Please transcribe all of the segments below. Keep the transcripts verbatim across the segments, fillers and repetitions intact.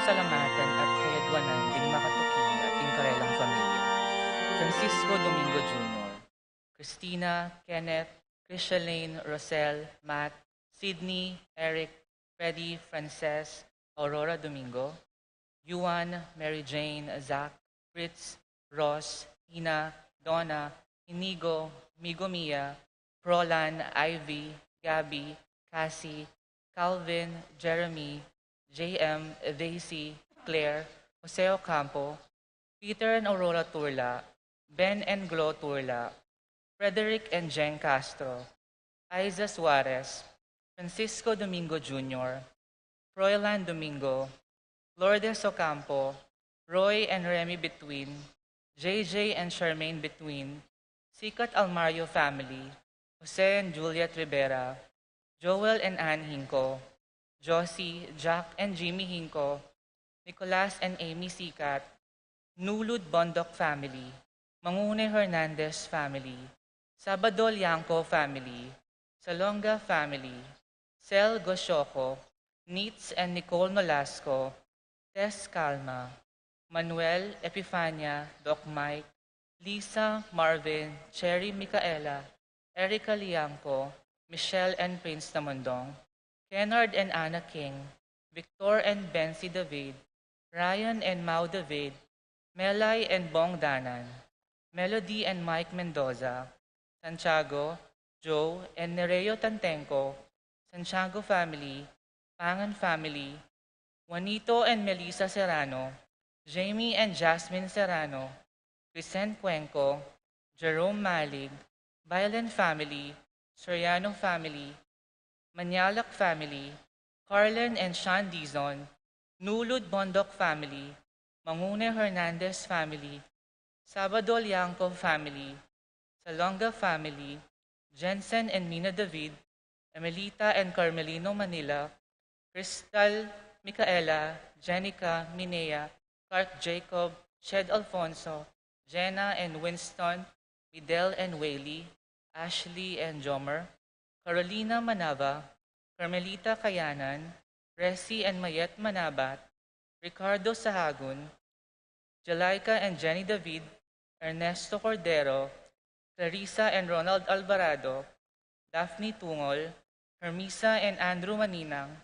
Salamatan at kayadwanan ding makatuki at ding karelang familia. Francisco Domingo Junior, Christina, Kenneth, Christian, Rosel, Matt, Sydney, Eric, Freddy, Frances, Aurora Domingo, Yuan, Mary Jane, Zach, Fritz, Ross, Ina, Donna, Inigo, Migo Mia, Frolan, Ivy, Gabby, Cassie, Calvin, Jeremy, J M, Daisy, Claire, Jose Ocampo, Peter and Aurora Turla, Ben and Glo Turla, Frederick and Jen Castro, Aiza Suarez, Francisco Domingo Junior, Froilan Domingo, Lourdes Ocampo, Roy and Remy Between, J J and Charmaine Between, Sikat Almario family, Jose and Juliet Rivera, Joel and Ann Hinco, Josie, Jack and Jimmy Hinco, Nicolas and Amy Sikat, Nulud Bondoc family, Mangune Hernandez family, Sabado Liangco family, Salonga family, Sel Gosioco, Nitz and Nicole Nolasco, Tess Calma, Manuel, Epifania, Doc Mike, Lisa, Marvin, Cherry, Micaela, Erica Liangco, Michelle and Prince Tamundong, Kennard and Anna King, Victor and Bency David, Ryan and Mau David, Melay and Bong Danan, Melody and Mike Mendoza, Santiago, Joe and Nereo Tantenco, Santiago family, Pangan family, Juanito and Melissa Serrano, Jamie and Jasmine Serrano, Vicent Cuenco, Jerome Malig, Violent family, Soriano family, Manyalak family, Carlin and Sean Dizon, Nulud Bondoc family, Mangune Hernandez family, Sabado Liangco family, Salonga family, Jensen and Mina David, Emelita and Carmelino Manila, Crystal, Micaela, Jenica, Minea, Clark Jacob, Shed Alfonso, Jenna and Winston, Midel and Whaley, Ashley and Jomer, Carolina Manava, Carmelita Kayanan, Resi and Mayet Manabat, Ricardo Sahagun, Jalaika and Jenny David, Ernesto Cordero, Clarissa and Ronald Alvarado, Daphne Tungol, Hermisa and Andrew Maninang,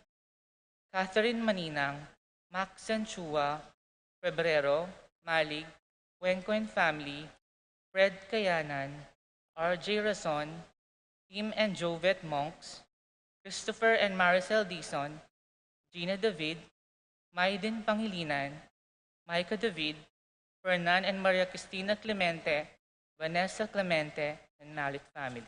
Catherine Maninang, Max and Chua, Febrero, Malig, Cuenco and family, Fred Kayanan, R J Rason, Tim and Jovet Monks, Christopher and Maricel Dizon, Gina David, Maiden Pangilinan, Micah David, Fernan and Maria Cristina Clemente, Vanessa Clemente, and Malik family.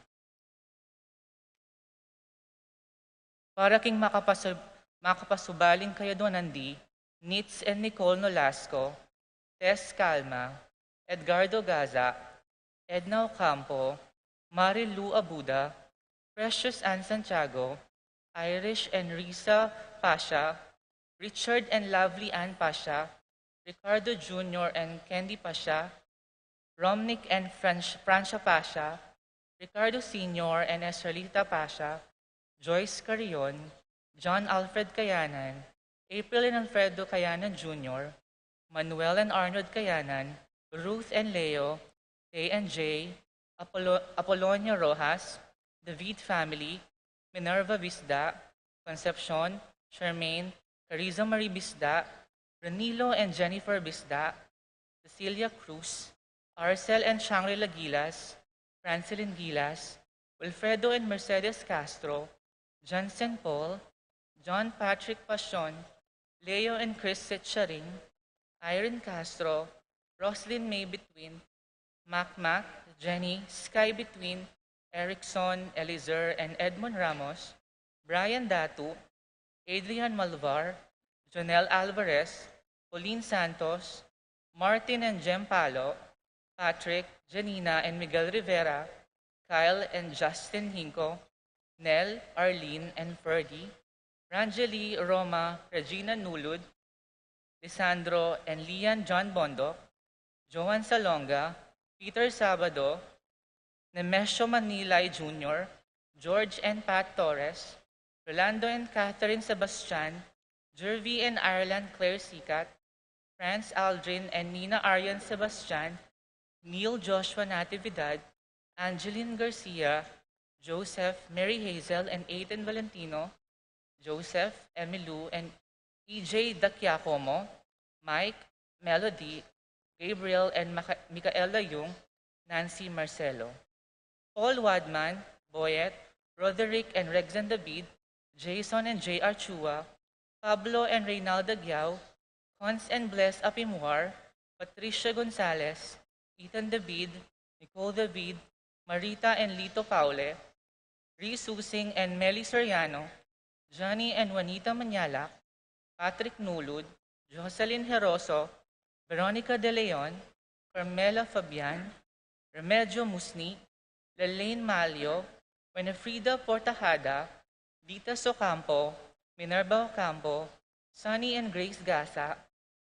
Para king makapasu-, makapasubaling kayadwanan di, Nitz and Nicole Nolasco, Tess Calma, Edgardo Gaza, Edna Ocampo, Marilu Abuda, Precious Ann Santiago, Irish and Risa Pasha, Richard and Lovely Ann Pasha, Ricardo Junior and Candy Pasha, Romnick and French, Francia Pasha, Ricardo Senior and Estrelita Pasha, Joyce Carrion, John Alfred Kayanan, April and Alfredo Kayanan Junior, Manuel and Arnold Kayanan, Ruth and Leo, Tay and Jay, Apollo-, Apolonia Rojas, David family, Minerva Bisda, Concepcion, Charmaine, Carissa Marie Bisda, Renilo and Jennifer Bisda, Cecilia Cruz, Arcel and Shangri-La Gilas, Francilyn Gilas, Wilfredo and Mercedes Castro, Johnson Paul, John Patrick Pasion, Leo and Chris Sitcharing, Irene Castro, Roslyn May Between, Mac Mac, Jenny, Sky Between, Erickson, Elizer, and Edmond Ramos, Brian Datu, Adrian Malvar, Jonel Alvarez, Pauline Santos, Martin and Jem Palo, Patrick, Janina, and Miguel Rivera, Kyle and Justin Hinco, Nel, Arlene, and Ferdy, Rangeli, Roma, Regina Nulud, Lisandro and Lian John Bondoc, Joan Salonga, Peter Sabado, Nemesio Manilay Junior, George and Pat Torres, Rolando and Catherine Sebastian, Jervy and Ireland Claire Sicat, France Aldrin and Nina Arian Sebastian, Neil Joshua Natividad, Angeline Garcia, Joseph, Mary Hazel and Aiden Valentino, Joseph, Emilu and E J Daciacomo, Mike, Melody, Gabriel and Maca- Micaela Yung, Nancy Marcelo. Paul Wadman, Boyet, Roderick and Rexen David, Jason and J R Chua, Pablo and Reynalda Giao, Cons and Bless Apimwar, Patricia Gonzalez, Ethan David, Nicole David, Marita and Lito Paule, Ri Susing and Meli Soriano, Johnny and Juanita Manyalak, Patrick Nulud, Jocelyn Heroso, Veronica De Leon, Carmela Fabian, Remedio Musni, Lelaine Malio, Winifrida Portajada, Dita Socampo, Minerva Ocampo, Sonny and Grace Gasa,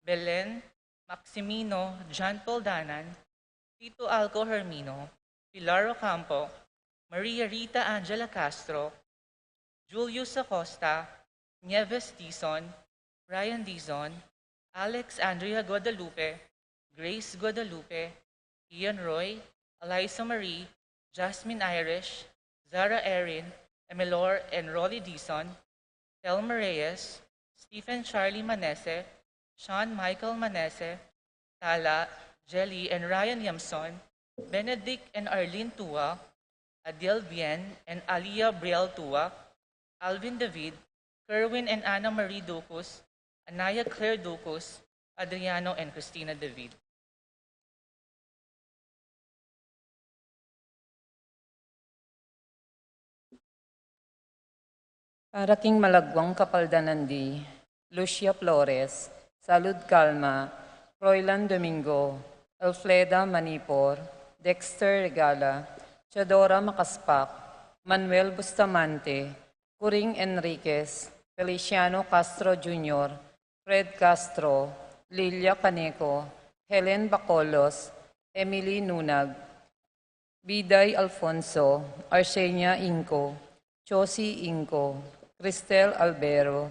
Belen, Maximino, John Paul Danan, Tito Alco Hermino, Pilar Ocampo, Maria Rita Angela Castro, Julius Acosta, Nieves Dizon, Brian Dizon, Alex Andrea Guadalupe, Grace Guadalupe, Ian Roy, Eliza Marie, Jasmine Irish, Zara Erin, Emilor and Rolly Dizon, Thelma Reyes, Stephen Charlie Manese, Sean Michael Manese, Tala, Jelly and Ryan Yamson, Benedict and Arlene Tua, Adiel Bien and Alia Briel Tua, Alvin David, Kerwin and Anna Marie Ducus, Anaya Claire Ducus, Adriano and Christina David. Para king malagwang kapaldanan di Lucia Flores, Salud Calma, Froilan Domingo, Elfleda Manipor, Dexter Regala, Teodora Macaspac, Manuel Bustamante, Curing Enriquez, Feliciano Castro Junior, Fred Castro, Lilia Caneco, Helen Bacolos, Emily Nunag, Biday Alfonso, Arsenia Inco, Josie Inco, Cristel Albero,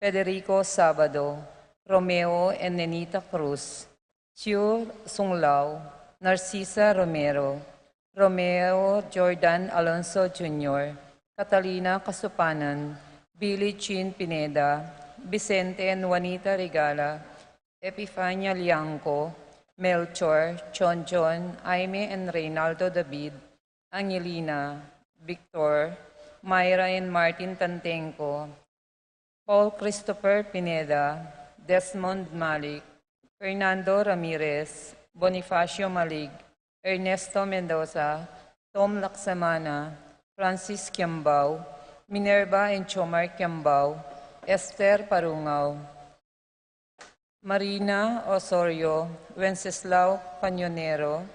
Federico Sabado, Romeo and Nenita Cruz, Sue Sunglao, Narcisa Romero, Romeo Jordan Alonso Junior, Catalina Casupanan, Billie Jean Pineda, Vicente and Juanita Regala, Epifania Liangco, Melchor, Chonchon, Jaime and Reynaldo David, Angelina, Victor, Myra and Martin Tantenco, Paul Christopher Pineda, Desmond Malik, Fernando Ramirez, Bonifacio Malig, Ernesto Mendoza, Tom Laksamana, Francis Kiambao, Minerva and Chomar Kiambao, Esther Parungao, Marina Osorio, Wenceslao Cañonero,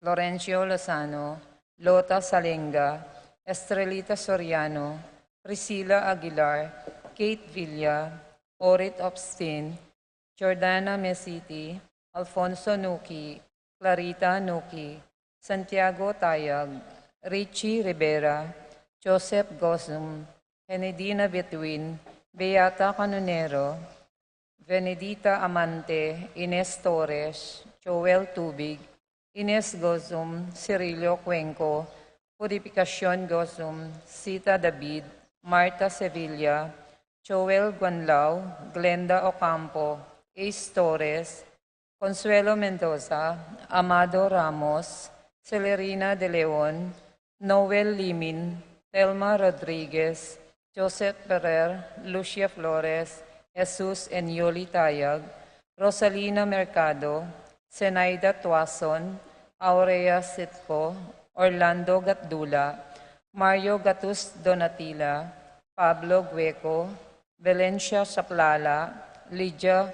Florencio Lozano, Lota Salenga, Estrelita Soriano, Priscilla Aguilar, Kate Villa, Orit Obstin, Jordana Mesiti, Alfonso Nuki, Clarita Nuki, Santiago Tayag, Richie Rivera, Joseph Gozum, Henedina Betwin, Beata Canonero, Benedita Amante, Ines Torres, Joel Tubig, Ines Gozum, Cirilio Cuenco, Purificacion Gozum, Sita David, Marta Sevilla, Joel Guanlao, Glenda Ocampo, Ace Torres, Consuelo Mendoza, Amado Ramos, Celerina De Leon, Noel Limin, Thelma Rodriguez, Joseph Ferrer, Lucia Flores, Jesus and Yoli Tayag, Rosalina Mercado, Zenaida Tuason, Aurea Sitco, Orlando Gatdula, Mario Gatus Donatila, Pablo Gueco, Valencia Saplala, Lydia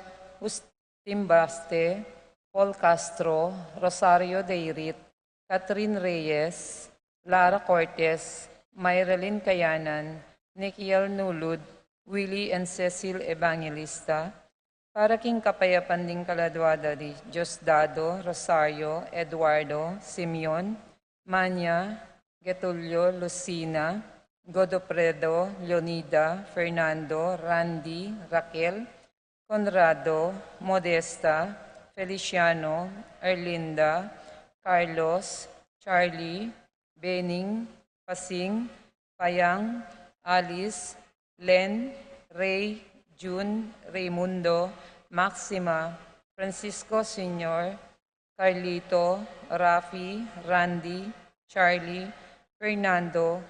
Timbaste, Paul Castro, Rosario Deirit, Catherine Reyes, Lara Cortes, Mayralyn Kayanan, Nikiel Nulud, Willie and Cecil Evangelista, para king kapayapan ding kaladua da di Diosdado, Rosario, Eduardo, Simeon, Manya, Getulio, Lucina, Godofredo, Leonida, Fernando, Randy, Raquel, Conrado, Modesta, Feliciano, Erlinda, Carlos, Charlie, Bening, Pasing, Payang, Alice, Len, Ray, Jun, Raymundo, Maxima, Francisco Senior, Carlito, Rafi, Randy, Charlie, Fernando,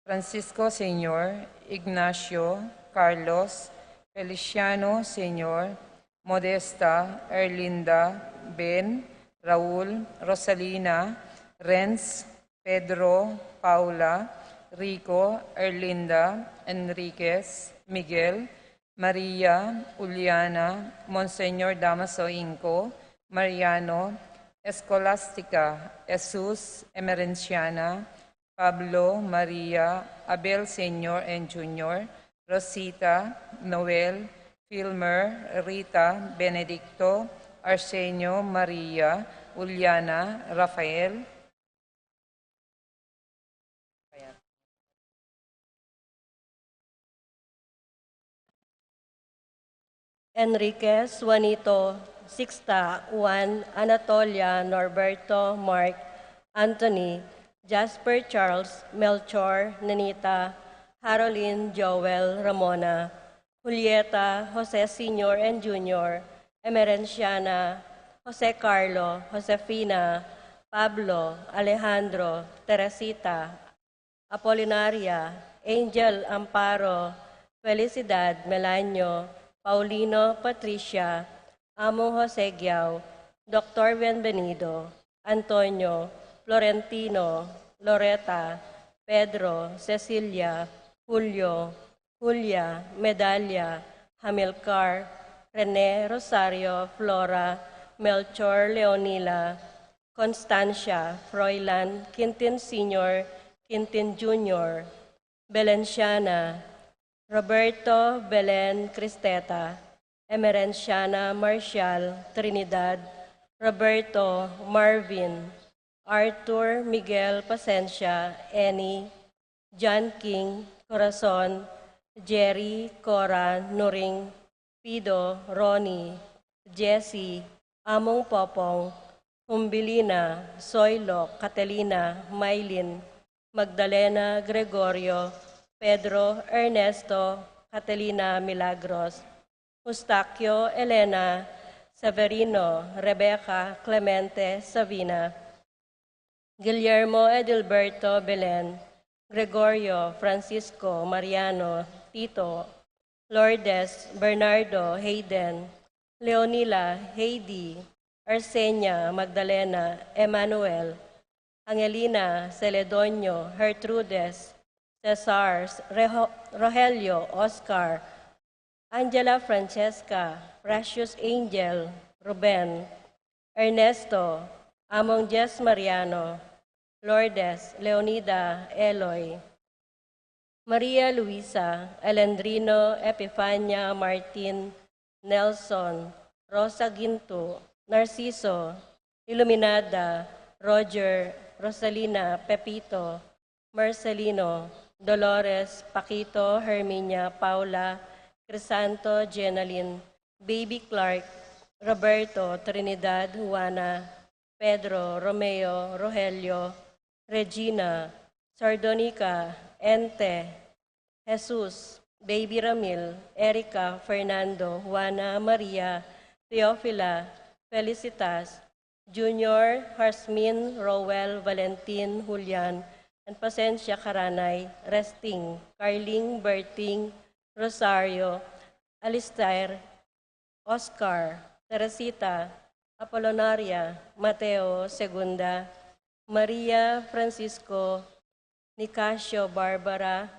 Francisco Senior, Ignacio, Carlos, Feliciano Senior, Modesta, Erlinda, Ben, Raul, Rosalina, Renz, Pedro, Paula, Rico, Erlinda, Enriquez, Miguel, Maria, Juliana, Monseñor Damaso Inco, Mariano, Escolástica, Jesus, Emerenciana, Pablo, Maria, Abel Senior and Junior, Rosita, Noel, Filmer, Rita, Benedicto, Arsenio, Maria, Juliana, Rafael, Enriquez, Juanito, Sixta, Juan, Anatolia, Norberto, Mark, Anthony, Jasper, Charles, Melchor, Nenita, Harolin, Joel, Ramona, Julieta, Jose Senior and Junior, Emerenciana, Jose Carlo, Josefina, Pablo, Alejandro, Teresita, Apolinaria, Angel, Amparo, Felicidad, Melanio, Paulino, Patricia, Among Jose Guiao, Doktor Bienvenido, Antonio, Florentino, Loreta, Pedro, Cecilia, Julio, Julia, Medalia, Hamilcar, Rene, Rosario, Flora, Melchor, Leonila, Constancia, Froilan, Quintin Senior, Quintin Junior, Belenciana, Roberto, Belen, Cristeta, Emerenciana, Marcial, Trinidad, Roberto, Marvin, Arthur, Miguel, Pasencia, Annie, John King, Corazon, Jerry, Cora, Nuring, Pido, Ronnie, Jessie, Among Popong, Humbilina, Soylo, Catalina, Maylin, Magdalena, Gregorio, Pedro, Ernesto, Catalina, Milagros, Eustaquio, Elena, Severino, Rebecca, Clemente, Savina, Guillermo, Edilberto, Belen, Gregorio, Francisco, Mariano, Tito, Lourdes, Bernardo, Hayden, Leonila, Heidi, Arsenia, Magdalena, Emmanuel, Angelina, Celedonio, Gertrudes, Cesar, Reho-, Rogelio, Oscar, Angela, Francesca, Precious, Angel, Ruben, Ernesto, Among Jess, Mariano, Lourdes, Leonida, Eloy, Maria Luisa, Elendrino, Epifania, Martin, Nelson, Rosa Ginto, Narciso, Iluminada, Roger, Rosalina, Pepito, Marcelino, Dolores, Paquito, Herminia, Paula, Crisanto, Jenalyn, Baby Clark, Roberto, Trinidad, Juana, Pedro, Romeo, Rogelio, Regina, Sardonica, Ente, Jesus, Baby Ramil, Erica, Fernando, Juana, Maria, Teofila, Felicitas, Junior, Harsmin, Roel, Valentin, Julian, and Pasencia Karanay, Resting, Carling, Berting, Rosario, Alistair, Oscar, Teresita, Apolonaria, Mateo, Segunda, Maria, Francisco, Nicasio, Barbara,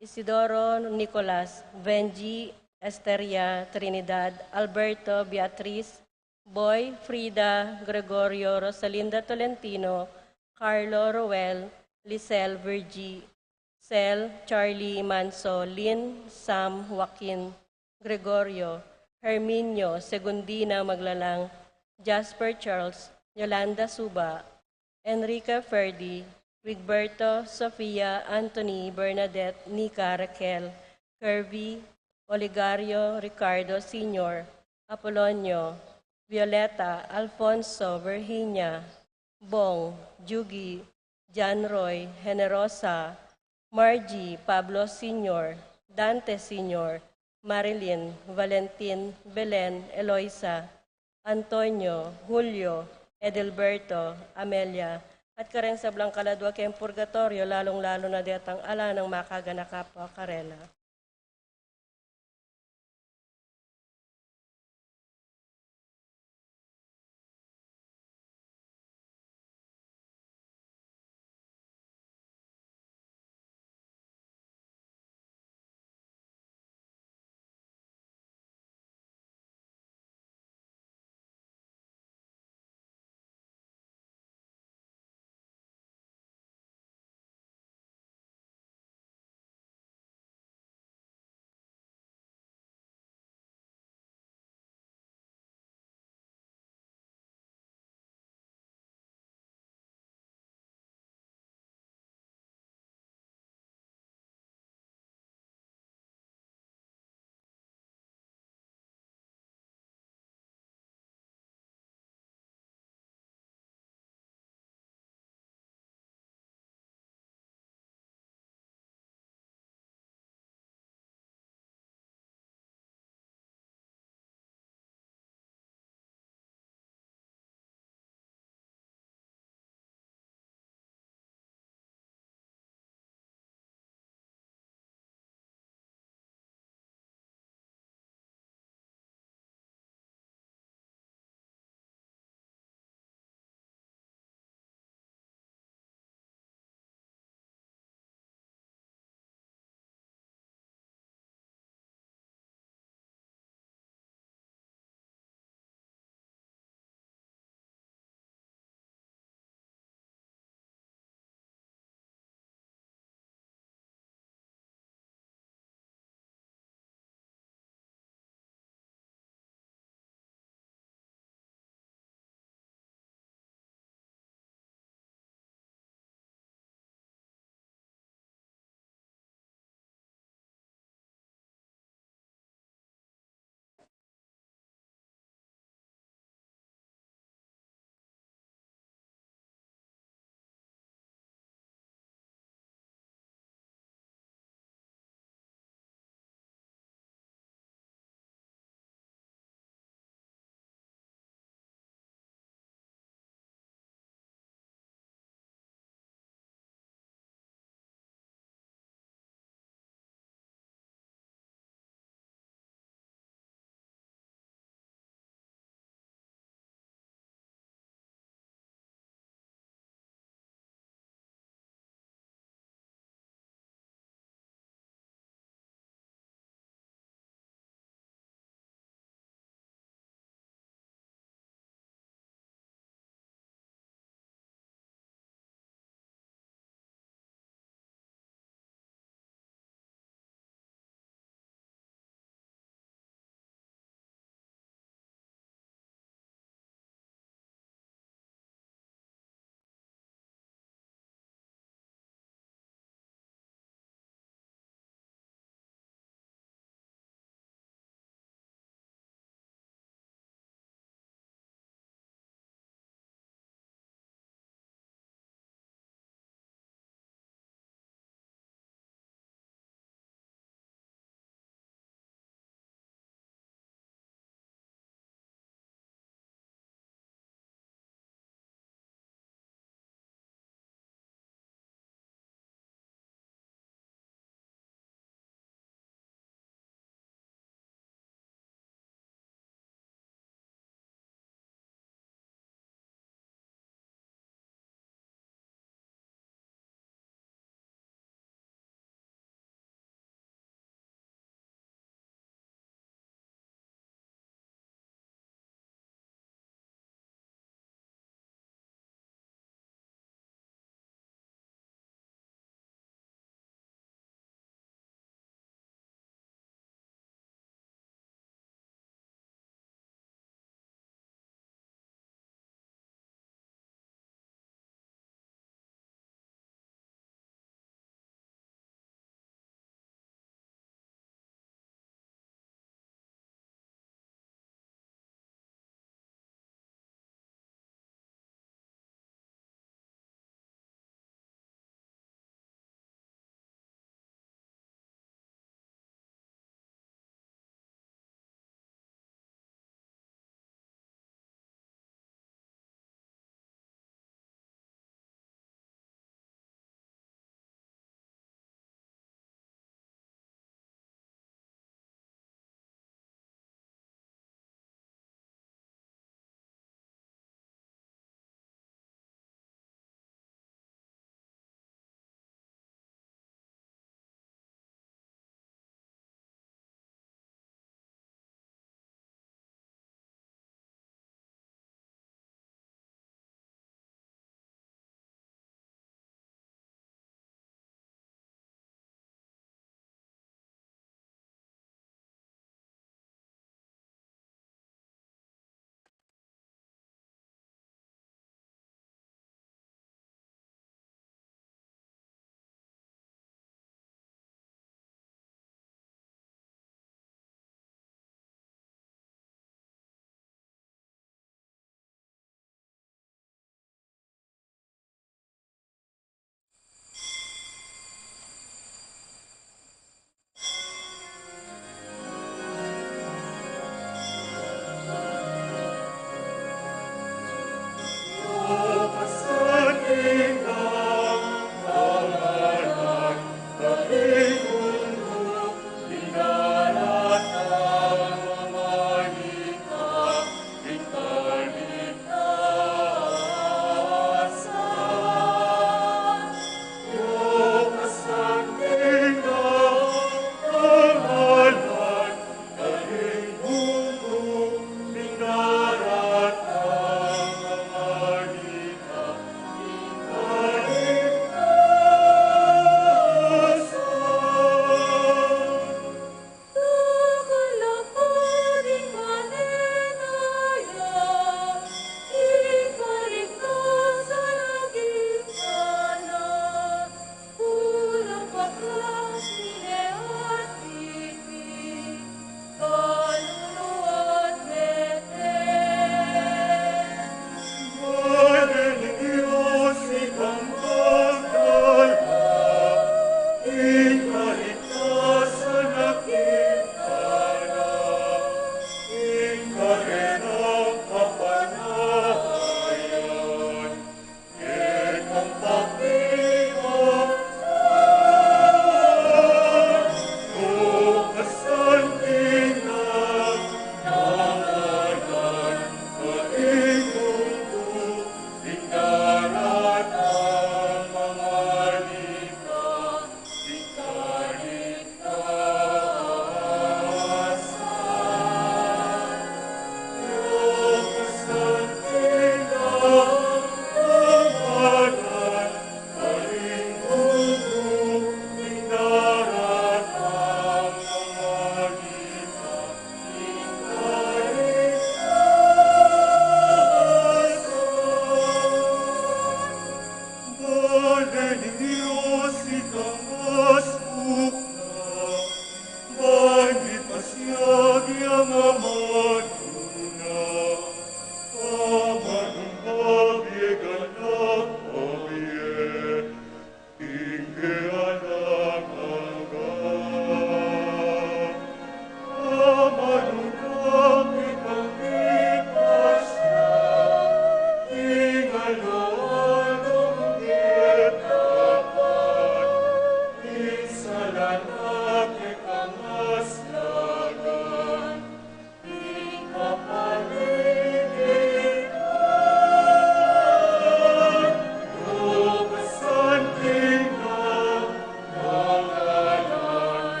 Isidoro, Nicolas, Benji, Esteria, Trinidad, Alberto, Beatriz, Boy, Frida, Gregorio, Rosalinda, Tolentino, Carlo, Roel, Lisel, Virgie, Sel, Charlie, Manso, Lynn, Sam, Joaquin, Gregorio, Herminio, Segundina, Maglalang, Jasper, Charles, Yolanda, Suba, Enrique, Ferdy, Wigberto, Sofia, Anthony, Bernadette, Nika, Raquel, Kirby, Oligario, Ricardo Senior, Apolonio, Violeta, Alfonso, Virginia, Bong, Jugi, John Roy, Generosa, Margie, Pablo Senior, Dante Senior, Marilyn, Valentin, Belen, Eloisa, Antonio, Julio, Edelberto, Amelia, at kareng sablang kaladua keng purgatoryo, lalung-lalu na detang ala nang makaganaka pa karela.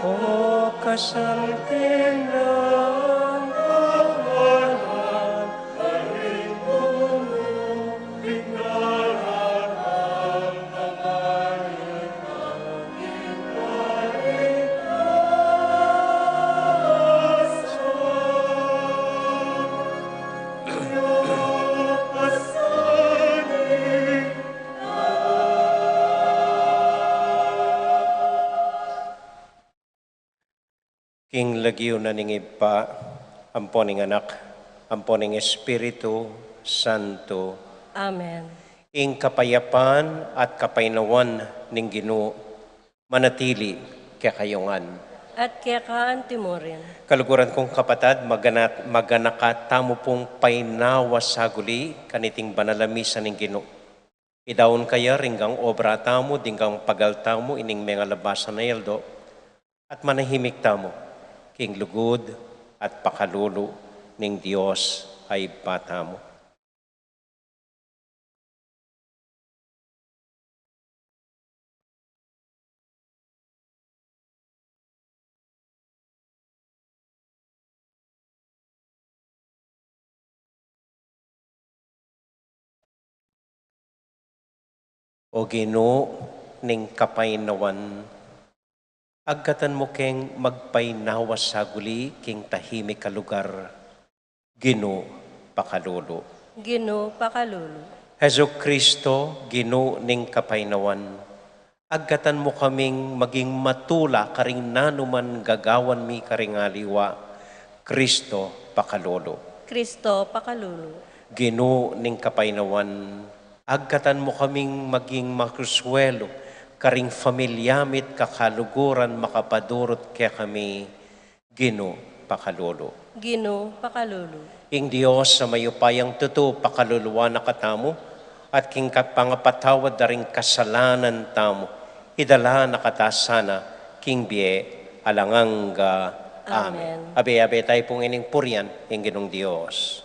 O kasanting nang kawalan, karing mumu, ring karan, karing kawalan, karing kawalan. King lagyu na ning Ibpa, ampo ning Anak, ampo ning Espiritu Santo. Amen. Ing kapayapan at kapaynawan ning Ginu manatili kekayu ngan. At keka anti mu rin. Kaluguran kung kapatad, magana-, maganaka tamu pung paynawa saguli kaniting banal a misa ning Ginu. Idaun kaya ring gang obra tamu, ding gang pagal tamu, ining mengalabasan a aldo, at manahimik tamu king lugud at pakalulu ning Dios a Ibpa tamu. O Ginu ning kapaynawan, agkatan mu keng magpaynawa saguli king tahimik a lugar. Ginu, pakalulu. Ginu, pakalulu. Jesucristo, Ginu ning kapaynawan, agkatan mu kaming maging matula karing nanuman gagawan mi karing aliwa. Cristo, pakalulu. Cristo, pakalulu. Ginu ning kapaynawan, agkatan mu kaming maging makuswelu karing familia mi't kakaluguran makapadurut kekami. Ginu, pakalulu. Ginu, pakalulu. Ing Dios a mayupayang tutu pakaluluan na katamu, at king kapangapatawad da ring kasalanan tamu, idala na kata sana king bie alang angga. Amen. Amen. Abe-abe tayu pung ining purian ing Ginung Dios.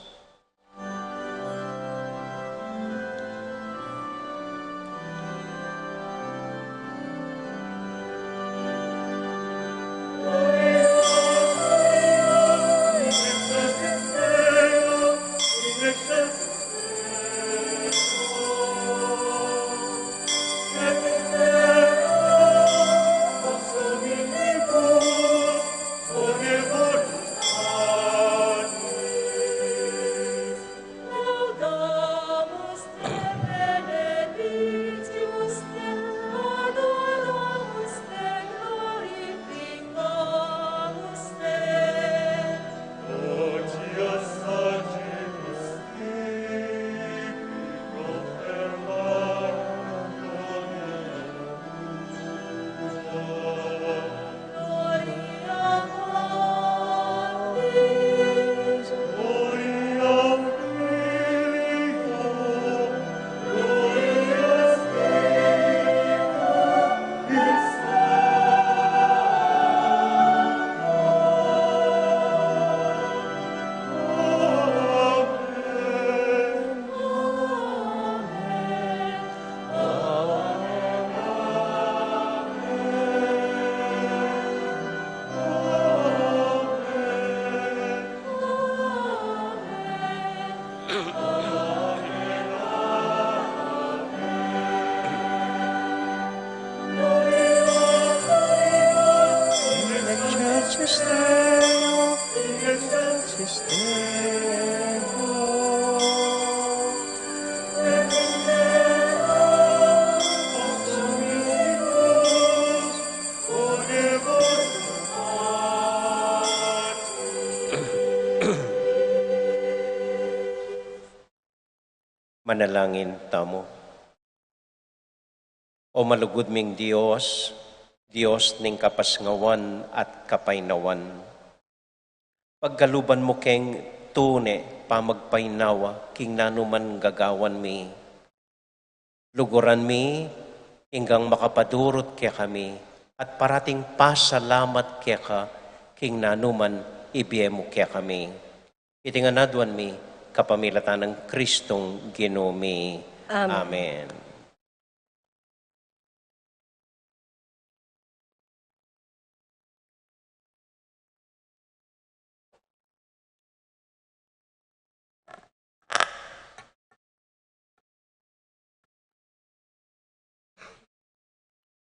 Manalangin tamu. O malugud ming Dios, Dios ning kapasngawan at kapaynawan, pagkaluban mu keng tune pamagpaynawa king nanuman gagawan mi. Luguran mi ing gang makapadurut kekami, at parating pasalamat keka king nanuman ibie mu kekami. Iti ngan aduan mi kapamilatan nang Kristong Ginu mi. Amen. Amen.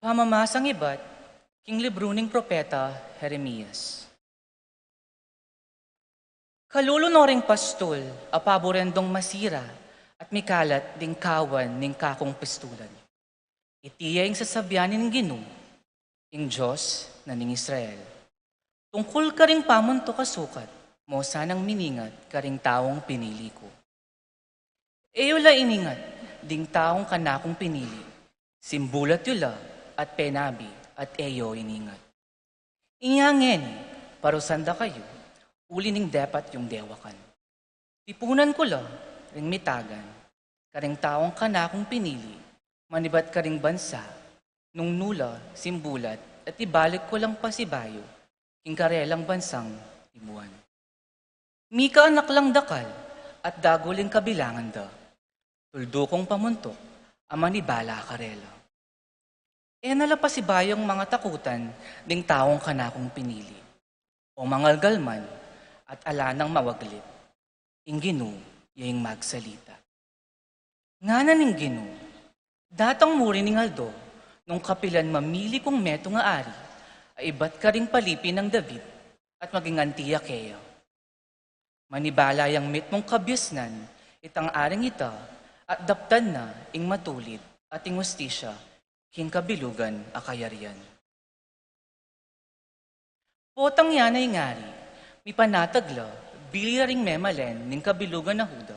Pamamasang ibat king libru ning propeta Jeremias. Kalulu no ring pastul a paburen dong masira at mikalat ding kawan ning kakung pastulan. Iti ya ing sasabian ning Ginu, ing Dios na ning Israel, tungkul karing pamuntuk a sukat mo sanang miningat karing taung pinili ku. E yu la iningat ding taung kanakung pinili, simbulat yu la at penabi at e yu iningat. Inya ngeni, parusan da kayu, uli ning depat yung dewakan. Tipunan ku la ring mitagan karing taung kanakung pinili, manibat karing bansa, nung nu la simbulat at ibalik ku lang pasibayu king karelang bansang tibuan. Mika anak lang dakal at dagul ing kabilangan da, tuldu kung pamuntuk a manibala karela. E na la pasibayung mangatakutan ding taung kanakung pinili, o mangalgal man at ala nang mawaglit. Ing Ginu ya ing magsalita. Ngana ning Ginu, datang mu rin ing aldo nung kapilan mamili kung metung a ari a ibat karing palipi nang David at maging anti ya keya. Manibala yang mitmung kabiasnan itang aring ita at daptan na ing matulid at ing hustisya king kabilugan a kayarian. Potang ya na ing ari, mipanatag la bili ring memalen ning kabilugan a Juda,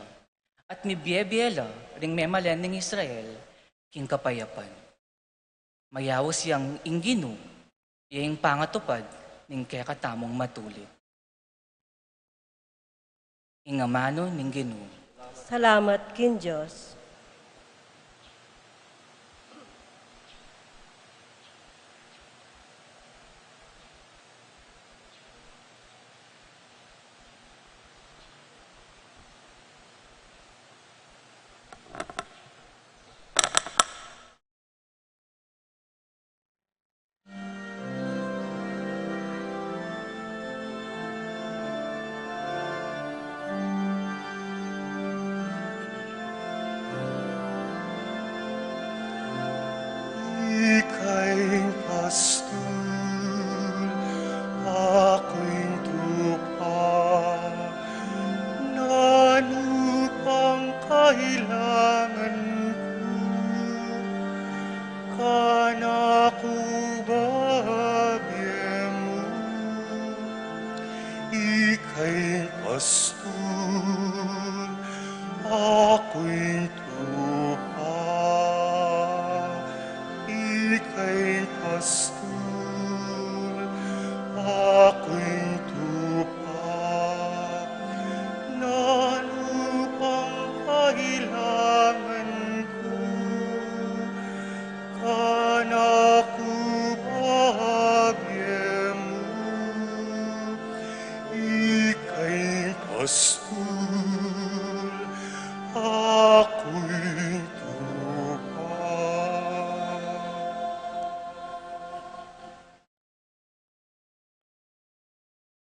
at mibiebie la ring memalen ning Israel king kapayapan. Mayaus yang ing Ginu ya ing pangatupad ning kekatamung matulid. Ing amanu ning Ginu. Salamat king Dios. Ika ing pastul, aku ing tupa, nanu pang kailangan ku, kanaku babie mu. Ika ing pastul, aku ing tupa. Ika ing pastul, aku ing tupa. Nanu pang kailangan ku, kanaku babie mu. Ika ing pastul, aku ing tupa.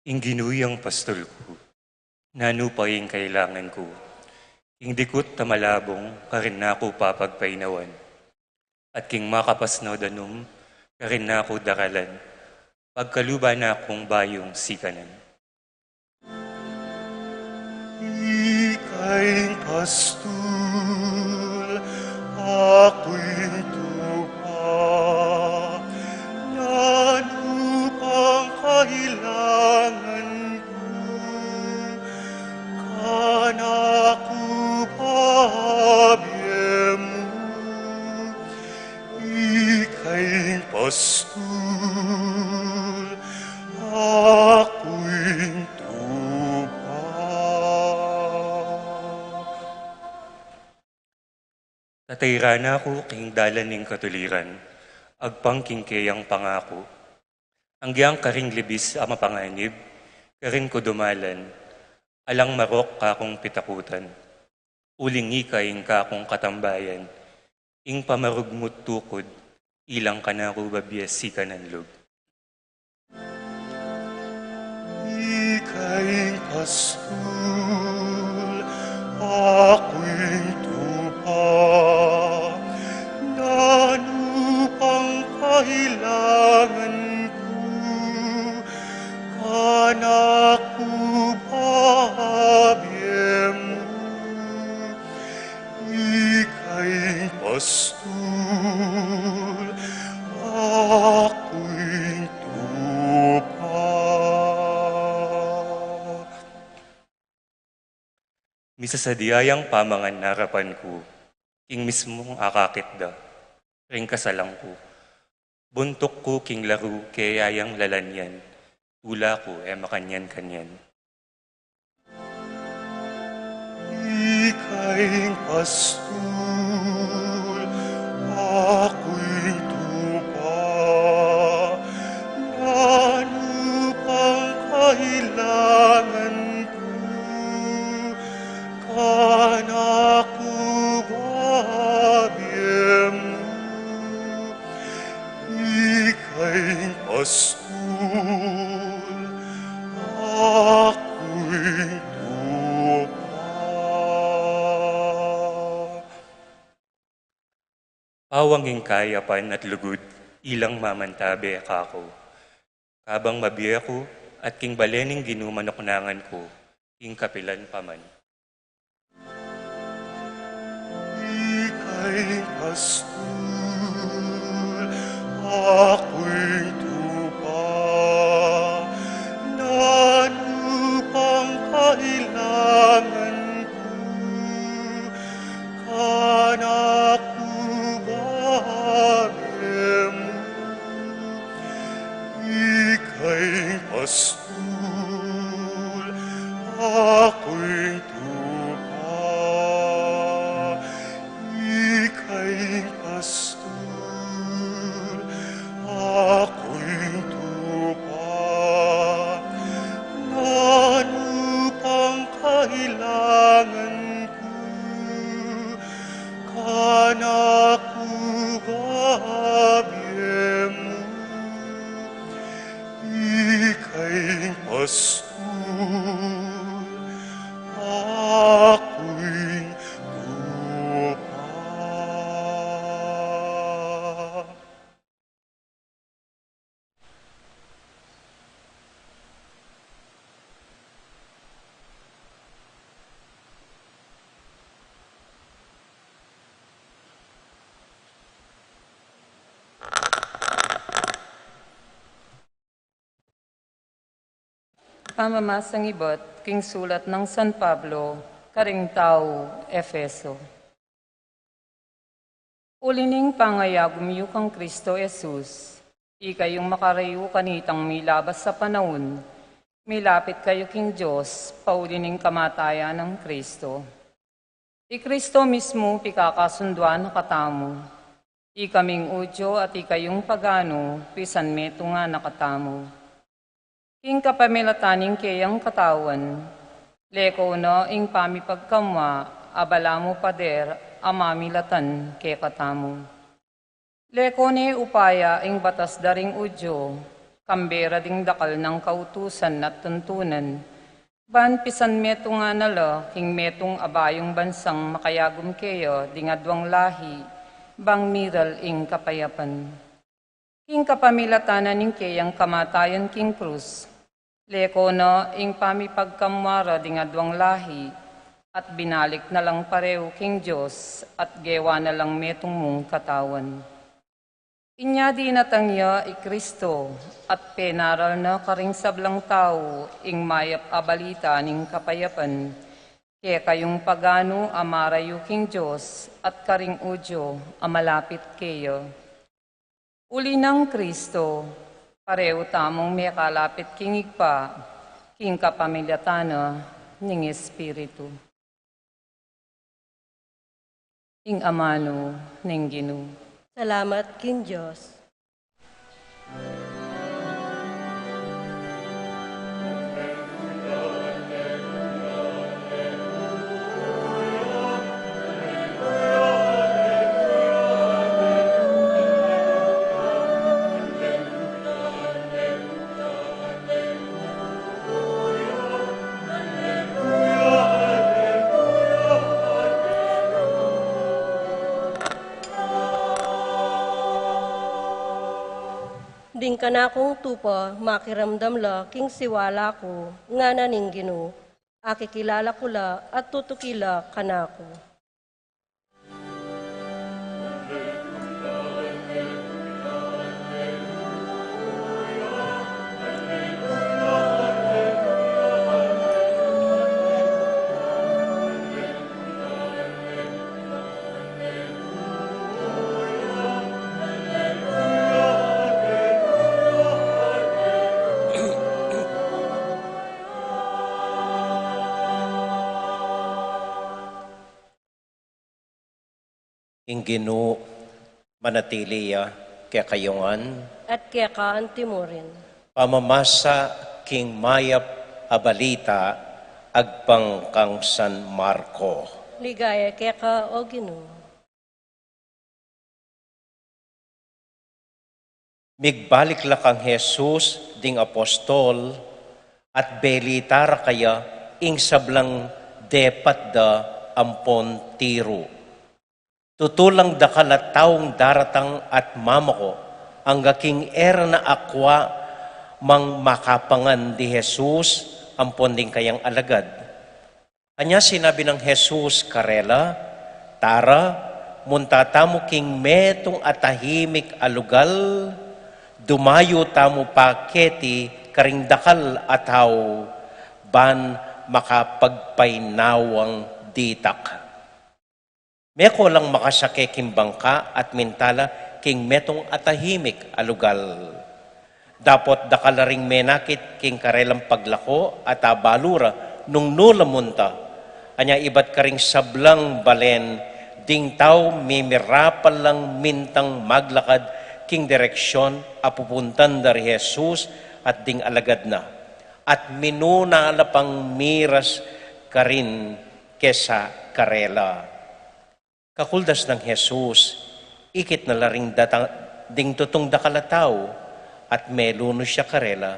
Ing Ginu yang pastul ku, nanu pa ing kailangan ku? King dikut a malabung, karin na ku papagpainawan, at king makapasnud a num, karin na ku daralan, pagkaluban na kung bayung sikanan. Ika ing pastul, aku ing tupa, nanu pang kailangan ku, kanaku babie mu. Ika ing pastul, aku ing tupa. Tatairan na ku king dalan ning katuliran, agpang king keyang pangaku. Anggiyang karing libis a mapanganib, karin ku dumalan, alang marok kakung pitakutan. Uling ika ing kakung katambayan, ing pamarugmut tukud, ilang kanaku babie sikanan lub. Ika ing pastul, aku ing tupa, nanu pang Anak ku, babie mu, ika ing pastul, aku ing tupa. Misasadia yang pamangan arapan ku, king mismung akakit da, ring kasalang ku. Buntuk ku king laru keya yang lalan yan, tula ku e makanyan-kanyan. Ika ing pastul, aku ing tupa, nanu pang kailangan ku, kana ku, babie mu, ika ing pastul, aku ing tupa. Pawang ing kayapan at lugud, ilang mamantabe kaku. Kabang mabie ku, at king bale ning Ginu manuknangan ku, king kapilan pa man. Ika ing pastul, aku ing tupa, nanu pang kailangan ku, kana ku, babie mu, ika ing pastul, aku ing tupa, ika ing pastul, aku ing tupa, nanu pang kailangan ku, kana ku, babie mu, ika ing pastul, aku ing tupa. Pamamasang ibat king sulat nang San Pablo karing tau Efeso. Uli ning pangayagum yu kang Kristo Jesus, ikayung makarayu kanitang milabas a panaun, milapit kayu king Dios pauli ning kamatayan nang Kristo. I Kristo mismu pikakasunduan na katamu, ikaming Judio at ikayung pagano, pisanmetungan na katamu. King kapamilatan ning keyang katawan, leko na ing pamipagkamua a balamu pader a mamilatan kekatamu. Leko ne upaya ing batas da ring Judio, kambe ra ding dakal nang kautusan at tuntunan, ban pisanmetungan na la king metung a bayung bansang makayagum keya ding aduang lahi, bang miral ing kapayapan. King kapamilatan na ning keyang kamatayan king krus, leko na ing pamipagkamua ra ding aduang lahi, at binalik na lang pareu king Dios, at gewa na lang metung mung katawan. Inya dinatang ya i Kristo, at penaral na karing sablang tau ing mayap a balita ning kapayapan, kekayung pagano a marayu king Dios, at karing Judio a malapit keya. Uli nang Kristo, pareu tamung mekalapit king Ibpa, king kapamilatan na ning Espiritu. Ing amanu ning Ginu. Salamat king Dios. Kanakung tupa, makiramdam la king siwala ku, ngana ning Ginu, akikilala ku la at tutuki la kanaku. Ing Ginu manatili ya kekayu ngan. At keka antimurin. Pamamasa king mayap a balita agpang kang San Marco. Ligaya keka, O Ginu. Migbalik la kang Jesus ding apostol at belita ra kaya ing sablang depat da ampon Tiro. Tutu lang dakal a taung daratang at mamako angga king e ra na akua mang makapangan di Jesus ampon ding kayang alagad. Anya sinabi nang Jesus karela, "Tara, munta tamu king metung a tahimik a lugal, dumayu tamu pa keti karing dakal a tau, ban makapagpainawa ditak." Meko lang makasake king bangka at minta la king metung a tahimik a lugal. Dapot dakal la ring menakit king karelang paglako at abalu ra nung nu la munta. Anya ibat karing sablang balen, ding tau mimirapal lang mintang maglakad king direksyon a pupuntan da ri Jesus at ding alagad na. At minuna la pang miras karin kesa karela. Kakuldas nang Jesus, ikit na la ring datang, ding tutung dakal a tau, at melunus ya karela,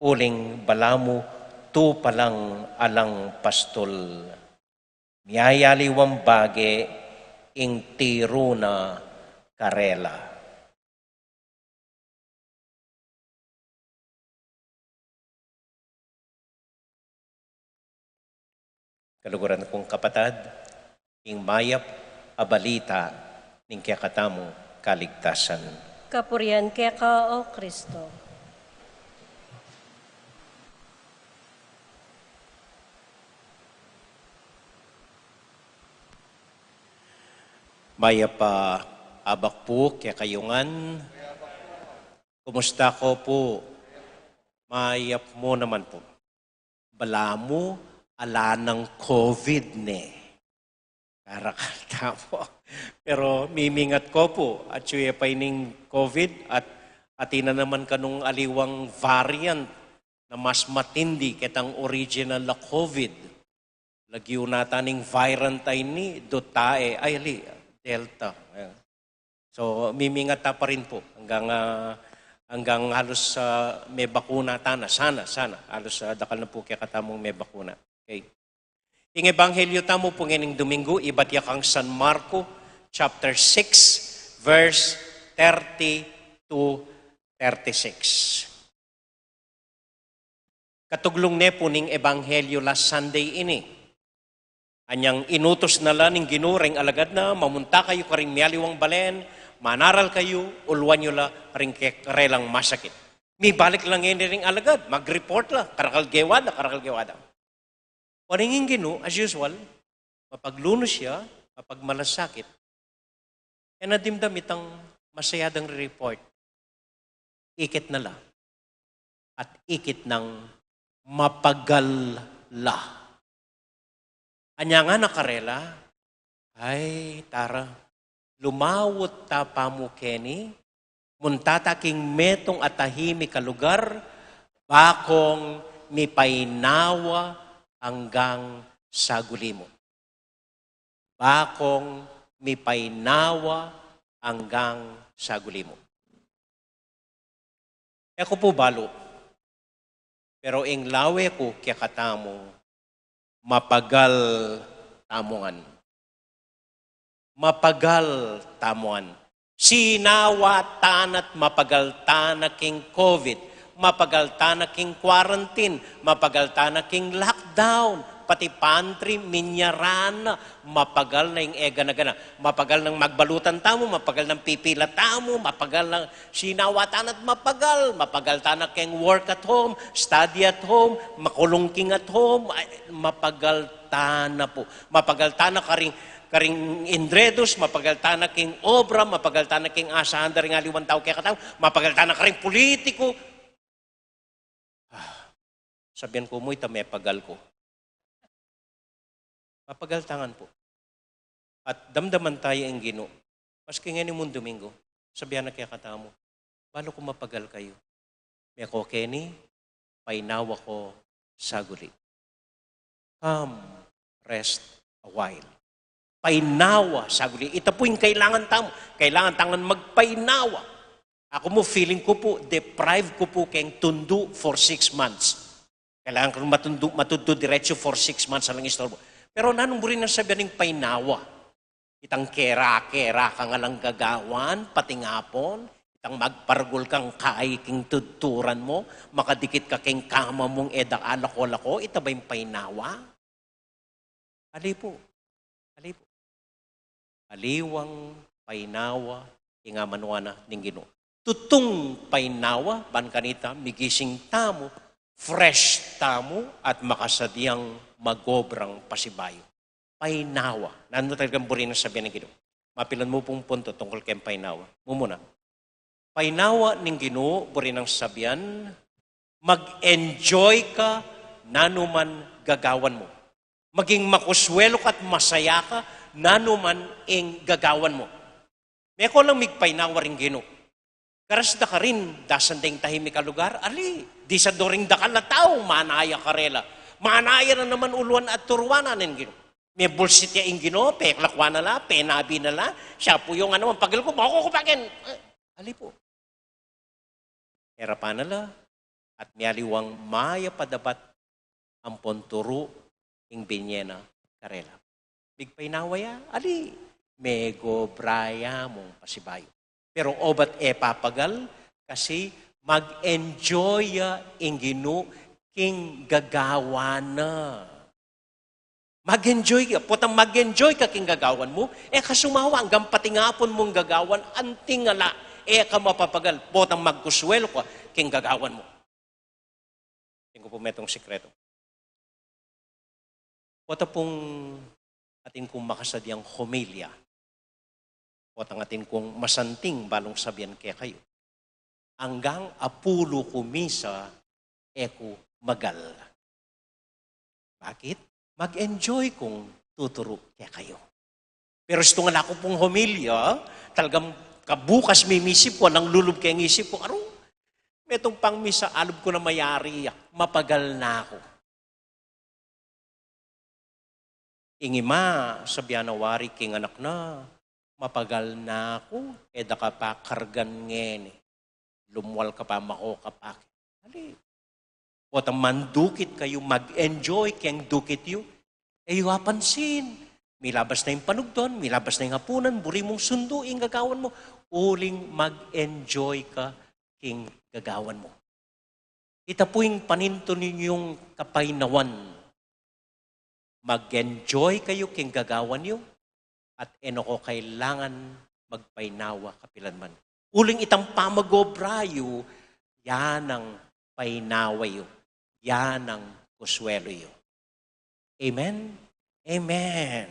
uling balamu tupa lang alang pastul. Miyayaliwang bage ing tiru na karela. Kaluguran kung kapatad, ing mayap a balita ning kekatamung kaligtasan. Kapurian keka, O Kristo. Mayap a abak pu kekayu ngan. Kumusta ko pu? Mayap mu naman pu. Balamu ala nang COVID ne. Karakal tamu. Pero mimingat ko pu, atyu ya pa ining COVID at atin na naman kanung aliwang variant na mas matindi ketang original a COVID. Lagyu nata ning variant a ini, dutae, ay, ali, Delta. Ayan. So, mimingat ta pa rin pu hanggang, ah, hanggang halos, ah, mebakuna tana. Sana, sana. Halos, ah, dakal na pu kekatamung mebakuna. Okay. Ing ebanghelyo tamu pu ngening Domingo, ibat ya kang San Marco, chapter six, verse thirty to thirty-six. Katuglung ne pu ning ebanghelyo la Sunday ini. Anyang inutus na la ning Ginu ring alagad na, "Mamunta kayu karing mialiwang balen, manaral kayu, uluan yu la ring kekarelang masakit." Mibalik la ngeni ring alagad, mag-report la, "Karakal gewa da, karakal gewa da." Uling ing Ginu, as usual, mapaglunus ya, mapagmalasakit. E na dimdam itang masaya dang report. Ikit na la. At ikit nang mapagal la. Anya ngana karela, "Ay, tara, lumawut ta pa mu keni, munta ta king metung a tahimik a lugar, bakong mipainawa anggang saguli mu." Bakong mipainawa anggang saguli mu. E ku pu balu, pero ing lawe ku kekatamu, mapagal tamu ngan. Mapagal tamu ngan. Sinawa tana at mapagal tana king covid, mapagal tana king quarantine, mapagal tana king lockdown, pati pantry, minyaran na, mapagal na ing e gana-gana. Mapagal nang magbalutan tamu, mapagal nang pipila tamu, mapagal nang sinawa tana at mapagal, mapagal tana king work at home, study at home, makulung king at home, ay, mapagal tana pu. Mapagal tana karing, karing indredos, mapagal tana king obra, mapagal tana king asahan da ring aliwang tau kekatamu, mapagal tana karing pulitiku. Ah, sabian ku mu ita mepagal ku. Mapagal tangan pu. At damdaman taya ing Ginu. Maski ngeni mung Domingo, sabian na kekatamu, balu ku mapagal kayu. Meko keni, painawa ko saguli. Come, rest a while. Painawa saguli. Ita pu ing kailangan tamu. Kailangan tang magpainawa. Aku mu, feeling ku pu, deprive ku pu keng tundu for six months. Kailangan ku matundu, matudu diretso for six months, alang istorbo. Pero nanung buri nang sabian ning painawa? Itang kera-kera kang alang gagawan, pati ngapun, itang magpargul kang kai king tudturan mu, makadikit ka king kama mung e da ka lako-lako, ita ba ing painawa? Ali pu. Ali pu. Aliwang painawa ing amanuan na ning Ginu. Tutung painawa, ban kanita, migising tamu, fresh tamu, at makasadiang magobrang pasibayu. Painawa. Nanu talagang buri nang sabian ning Ginu? Mapilan mu pung punto tungkul keng painawa. Mumuna. Painawa ning Ginu, buri nang sabian, mag-enjoy ka nanu man gagawan mu. Maging makuswelo ka at masaya ka nanu man ing gagawan mu. Meko lang migpainawa ring Ginu. Karas da karin, dasan deng tahimik a lugar, ali, disador ing dakal a tau, manaya karela. Manaya na naman uluan at turuan na ning Ginu. Mebulsit ya ing Ginu, peklakwan na la, penabi na la, siya pu yung ano, ang pagil ku, makukupakin. Eh, ali pu. Herapan na la, at mialiwang mayap a dapat ampon turu ing binye na karela. Migpainawa ya, ali, megobra ya mung pasibayu. Pero obat e papagal, kasi mag-enjoy ya ing Ginu king gagawan na. Mag-enjoy ka. Potang mag-enjoy ka king gagawan mu, e ka sumawa anggang pati ngapun mung gagawan, anting ala, e ka mapapagal. Potang magkuswelo ka king gagawan mu. Tingnan ku pu metung sikreto. Pota pung atin kung makasadiang homilya, potang atin kung masanting balung sabian kekayu. Anggang apulu ku misa, e ku magal. Bakit? Mag-enjoy kung tuturu kekayu. Pero istung ala ku pung homilya, talagang kabukas mimisip ku, alang lulub keng isip ku, aru, metung pang misa, alub ku na mayari ya, mapagal na ku. Ing ima, sabian na wari king anak na, mapagal na ku, e da ka pa kargan ngeni. Lumwal ka pa, mako ka pa. Ali, potang mandukit kayu, mag-enjoy keng dukit yu. E yu apansin, milabas na ing panugtun, milabas na ing apunan, buri mung sundu ing gagawan mu, uling mag-enjoy ka king gagawan mu. Ita pu ing panintun ninyung kapainawan. Mag-enjoy kayu king gagawan yu, at e na ko kailangan magpainawa kapilan man. Uling itang pamag-obra yu, yan ang painawa yu, yan ang kuswelo yu. Amen? Amen.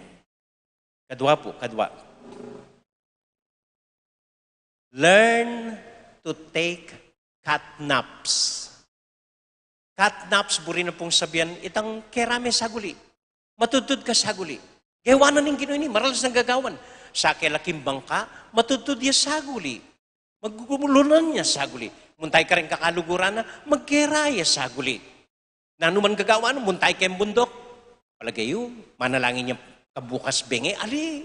Kadwa pu, kadwa. Learn to take cat naps. Cat naps, buri na pung sabian, itang kera me saguli. Matudtud ka saguli. Gewa na ning Ginu ini, maralas nang gagawan. Sake la king bangka, matudtud ya saguli. Magugumulan ya saguli. Muntay kareng kakaluguran na, magkera ya saguli. Nanu man gagawan, muntay keng bunduk. Palage yu, manalangin ya kabukas benge, ali,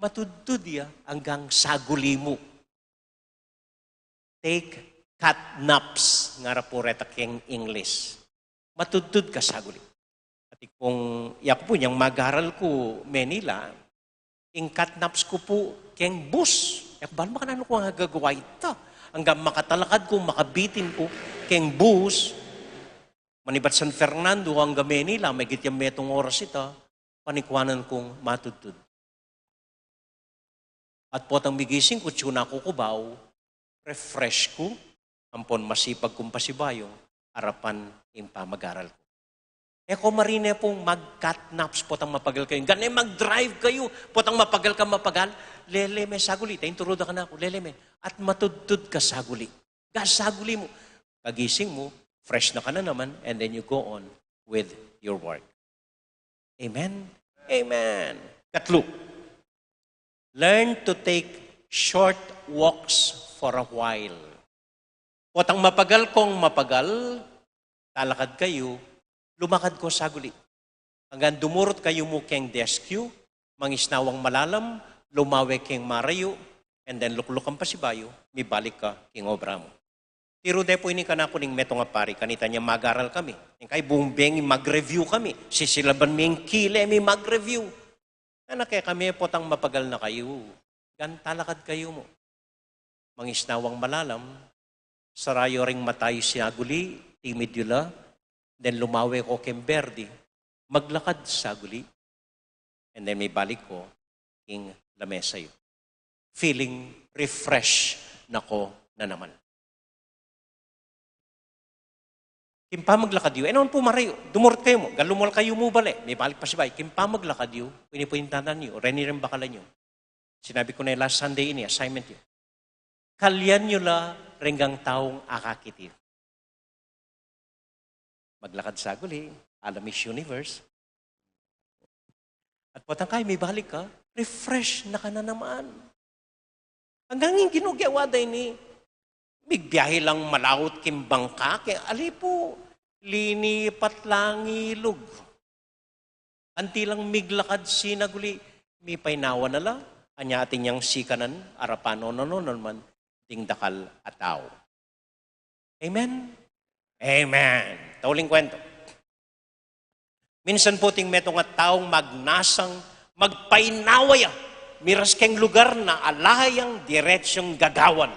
matudtud ya anggang saguli mu. Take cat naps, ngara pu reta keng English. Matudtud ka saguli. At kung yaku pu, inyang magaral ku Manila, ing cat naps ku pu keng bus. E ku bal makananu ku nga gagawa ita. Anggang makatalakad ku, makabitin ku keng bus, manibat San Fernando anggang Manila, maigit yang metung oras ita, panikuanan kung matudtud. At potang migising ku, tune na ku Cubao, refresh ku, ampon masipag kung pasibayu, arapan ing pamagaral ku. E ko marine pung mag-cat naps potang mapagal kayu. Gane mag-drive kayu, potang mapagal ka mapagal, lele me saguli, ta inturu da kanaku, lele me, at matudtud ka saguli. Gasaguli mu. Kagising mu, fresh na ka na naman, and then you go on with your work. Amen? Amen. Katlu, learn to take short walks for a while. Potang mapagal kong mapagal, talakad kayu, lumakad ko saguli. Anggang dumurut kayu mu keng descue, mangisnawang malalam, lumawe keng marayu, and then lukluk kang pasibayu, mibalik ka king obra mu. Tiru de pu ini kanaku ning metung a pari, kanita niya magaral kami. Ing kay bung bengi mag-review kami, sisilaban mi ing kile mi mag-review. Anak e kami, potang mapagal na kayu, gantalakad kayu mu. Mangisnawang malalam, sara yu ring mata yu saguli, timid yu la, then lumawe ko keng Verdi, maglakad saguli, and then mibalik ko king lamesa yu. Feeling refresh na ko na naman. King pamaglakad yu, e naman pu marayu, dumurut kayu mu, galumul kayu mu bale, mibalik pasibayu. King pamaglakad yu, ini pu ing tandaan yu, reni ring bakalan yu. Sinabi ku na last Sunday ini, assignment yu. Kalyan yu la reng taung akakit yu. Maglakad saguli, ala Miss Universe. At potang kayu mibalik ka, refresh na ka na naman. Anggang ing Ginu gewa da ini, migbiahe lang malaut king bangka, ke ali pu, linipat lang ilug. Anti lang miglakad sinaguli, mipainawa na la, anya atin yang sikanan, arapan no, no, no, no, naman, ding dakal a tau. Amen? Amen. Tauling kwento. Minsan pu ating metung a taung magnasang, magpainawa ya, miras keng lugar na ala yang diretsyang gagawan.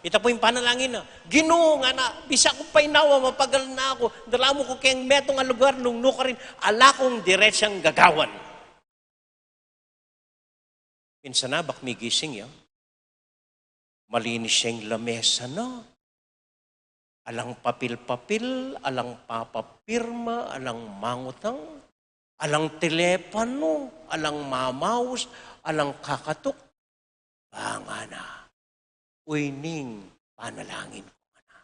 Ita pu ing panalangin na, Ginu, ngana, bisa kung painawa, mapagal na ku, dala mu ku keng metung a lugar nung nukarin, ala kung diretsyang gagawan. Minsan abak migising ya, malinis ya ing lamesa na. Alang papil-papil, alang papapirma, alang mangutang, alang telepanu, alang mamaus, alang kakatuk. Ba, ngana, uy, ning panalangin ku, ngana.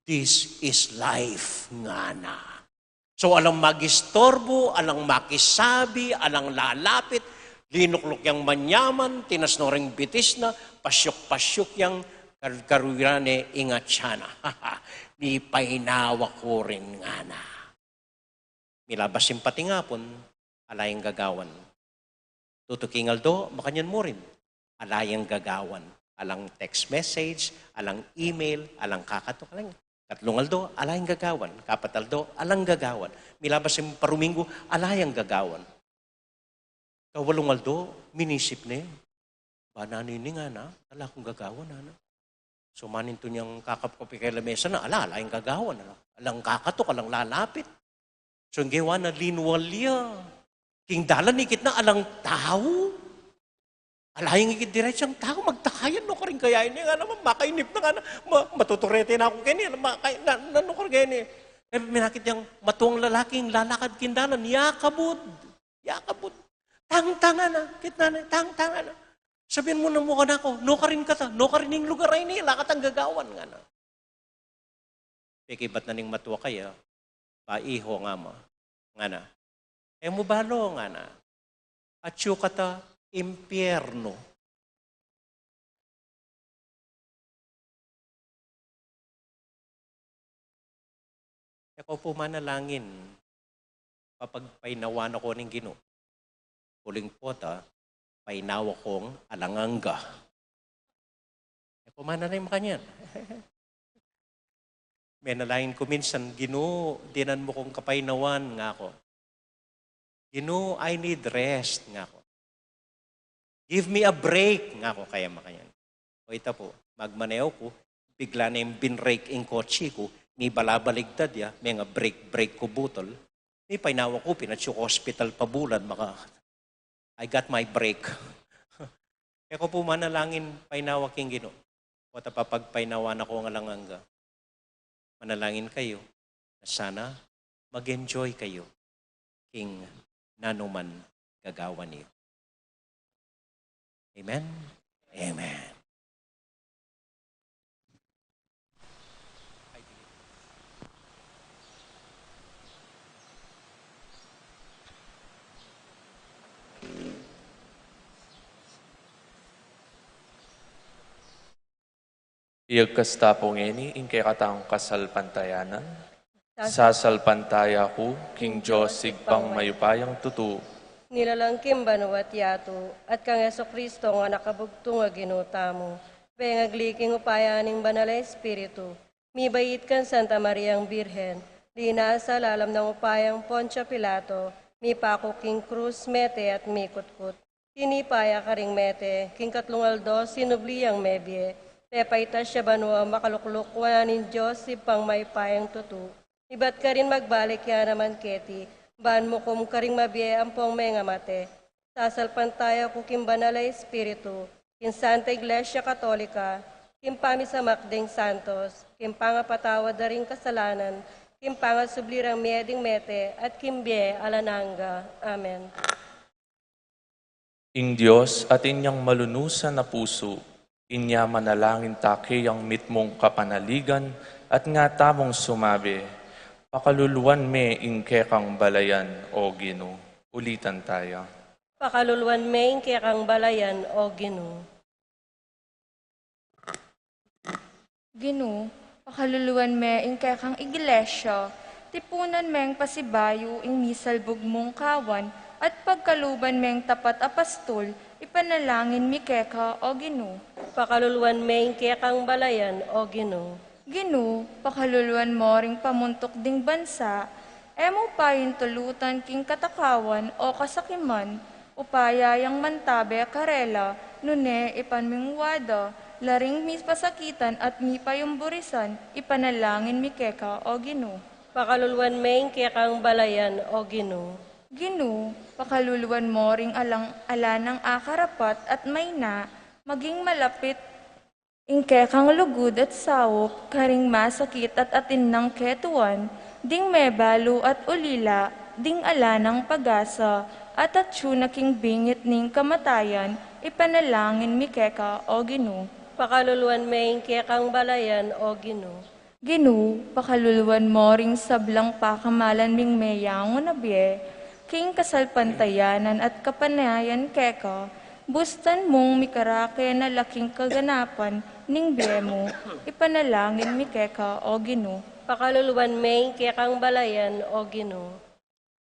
This is life, ngana. So, alang magistorbu, alang makisabi, alang lalapit, linukluk yang manyaman, tinas no ring bitis na, pasyuk-pasyuk yang kar-, karuiran ne ing atsa na. Mipainawa ku rin, ngana. Milabas ing patingapun, ala yang gagawan. Tutuking aldo, makanyan mu rin. Ala yang gagawan. Alang text message, alang email, alang kakatuk, alang. Katlung aldo, ala yang gagawan. Kapat aldo, alang gagawan. Milabas ing paruminggu, ala yang gagawan. Kawalung aldo, minisip ne. Ba nanu ini, ngana, ala kung gagawan, ngana. So, manintun yang kakapkapi keng lamesa na, ala, ala yang gagawan, ala. Alang kakatuk, alang lalapit. So, ing gewa na, linwal ya. King dalan ikit na, alang tau. Ala yang ikit diretsyang tau, magtaka yan, nukarin kaya ini, ngana, makainip na, ngana, ma-, matuturete na ku keni, maka-, na, na, nukarin kaya ini. E, minakit yang matuang lalaking lalakad king dalan, yakabud. Yakabud. Tangtang, ngana, kitnan ne, tangtang, ngana. Sabian mu na mu kanaku, nukarin kata, nukarin ing lugar a ini, ala katang gagawan, ngana. Pekibat na ning matua kaya, ba, iho, ngama, ngana. E mu balu, ngana. Atyu kata impyernu. E ku pu manalangin, papagpainawan na ku ning Ginu. Uling pota, painawa kung alang angga. E ku manalangin makanyan. Menalangin ku minsan, Ginu, dinan mu kung kapainawan, ngaku. Ginu, I need rest, ngaku. Give me a break, ngaku kaya makanyan. O ita pu, magmaneho ku, bigla neng binrake ing kotse ku, mibalabaligtad ya, menga brake, brake ku butol. Mipaynawa ku, pinatsu ku hospital pa bulan, maka, I got my brake. E ku pu manalangin, paynawa king Ginu. Ot a papagpaynawan na ku ngan alang angga. Manalangin kayu, na sana mag-enjoy kayu king nanuman gagawan yu. Amen? Amen. Iyagkas ta pu ngeni ing kekatang kasalpantayanan. Sasalpantaya ku king Dios Ibpang mayupayang tutu, nilalang king banua at yatu, at kang Jesucristo a Anak a bugtung a Ginu tamu, pengagli king upaya ning Banal a Espiritu, mibait kang Santa Mariang Birhen, linasa lalam ning upayang Poncio Pilato, mipaku king krus, mete at mikutkut. Tinipa ya karing mete, king katlung aldo sinubli yang mebie, pepaitas ya banua, makalukluk wanan ning Dios Ibpang mayupayang tutu. Ibat karin magbalik ya naman keti, ban mukum karing mabie ampong mengamate. Sasalpantaya ku king Banal a Espiritu, king Santa Iglesia Katolika, king pamisamak ding santos, king pangapatawad da ring kasalanan, king pangasubli rang mie ding mete, at king bie alang angga. Amen. Ing Dios atin yang malunusan a pusu, inya manalangin ta keyang mitmung kapanaligan, at nga tamung sumabi, pakaluluan me ing kekang balayan, O Ginu. Ulitan taya. Pakaluluan me ing kekang balayan, O Ginu. Ginu, pakaluluan me ing kekang iglesia, tipunan meng pasibayu ing misalbug mung kawan, at pagkaluban meng tapat a pastul, ipanalangin mi keka, O Ginu. Pakaluluan me ing kekang balayan, O Ginu. Ginu, pakaluluan mo ring pamuntuk ding bansa, e mu payintulutan king katakawan o kasakiman, upaya yang mantabe karela, nune ipan ming wada, la ring mipasakitan at mipayumburisan, ipanalangin mi keka, O Ginu. Pakaluluan me ing kekang balayan, O Ginu. Ginu, pakaluluan mo ring alang, ala nang akarapat at maina, maging malapit ing kekang lugud at saup, karing masakit at atin nang ketuan, ding mebalu at ulila, ding ala nang pag-asa, at atyu na king bingit ning kamatayan, ipanalangin mi keka, O Ginu. Pakaluluan me ing kekang balayan, O Ginu. Ginu, pakaluluan mo ring sablang pakamalan ming meyangu na bie, king kasalpantayanan at kapanayan keka, bustan mung mikarake na la king kaganapan ning bie mu, ipanalangin mi keka, O Ginu. Pakaluluan me ing kekang balayan, O Ginu.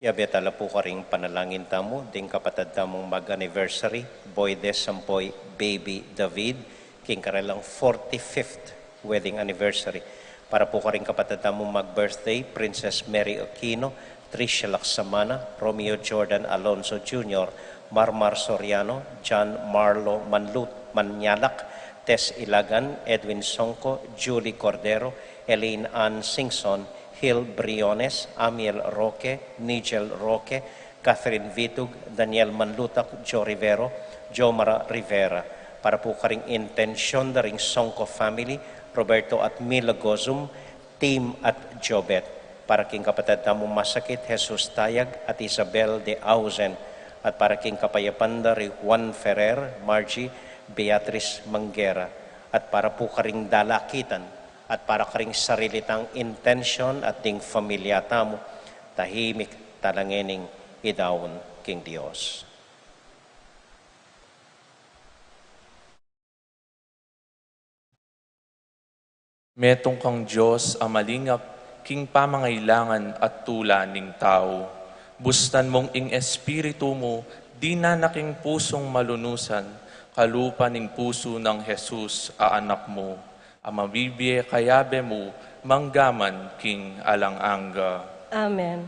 Yabe tala pu karing panalangin tamu, ding kapatad tamung mag-anniversary, Boy Des ampo i Baby David, king karelang forty-fifth wedding anniversary. Para pu karing kapatad tamung mag-birthday, Princess Mary Aquino, Tricia Laksamana, Romeo Jordan Alonzo Junior, Marmar Soriano, John Marlo Manlut, Manyalak, Tess Ilagan, Edwin Songco, Julie Cordero, Elaine Ann Singson, Hil Briones, Amiel Roque, Nigel Roque, Catherine Vitug, Daniel Manlutak, Joe Rivero, Jomara Rivera. Para pu karing intensyon da ring Songco family, Roberto at Mila Gozum, Tim at Jobet. Para king kapatad tamung masakit, Jesus Tayag at Isabel de Ausen. At para king kapayapan da ri Juan Ferrer, Margie, Beatrice Manguera. At para pu karing dalakitan, at para karing sarili tang intensyon at ding familia tamu, tahimik tala ngening idaun king Dios. Metung kang Dios a malingap king pamangailangan at tula ning tau. Bustan mung ing Espiritu mu, dinan na king pusung malunusan, kalupa ning pusu nang Jesus a Anak mu, a mabibie kayabe mu, mangga man king alang angga. Amen.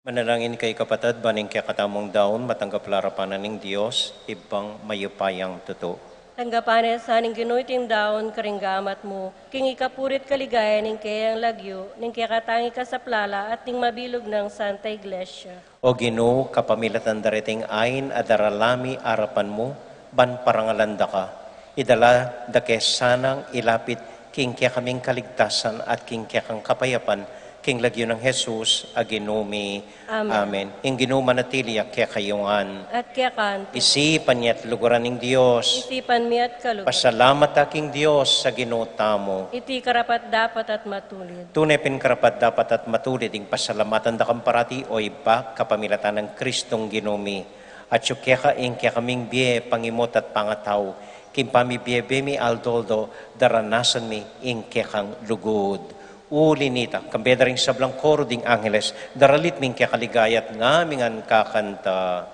Manalangin kayu, kapatad, ban ing kekatamung daun matanggap la arapan na ning Dios, Ibpang mayupayang tutu. Tanggapan na sa ning Ginu iting daun karing gamat mu, king ikapuri't kaligayan ning keyang lagyu, ning kekatang ikasaplala at ning mabilug nang Santa Iglesia. O Ginu, kapamilatan da reting ain a daralan mi arapan mu, ban parangalan da ka, idala da ke sanang ilapit king kekaming kaligtasan at king kekang kapayapan, king lagyu nang Jesus a Ginu mi. Amen. Amen. Ing Ginu manatili ya kekayu ngan. At keka naman. Isipan ye at luguran ning Dios. Isipan mi at kaluguran. Pasalamat ta king Dios a Ginu tamu. Iti karapat-dapat at matulid. Tune pin karapat-dapat at matulid ing pasalamatan da kang parati, o Ibpa, kapamilatan nang Kristong Ginu mi. Atyu keka ing kekaming bie, pangimut at pangatau, king pamibiebe mi aldo-aldo, daranasan mi ing kekang lugud. Uli na nita, kambe da ring sablang koro ding angeles, daralit mi ing kekaligaya at ngamingan kakanta.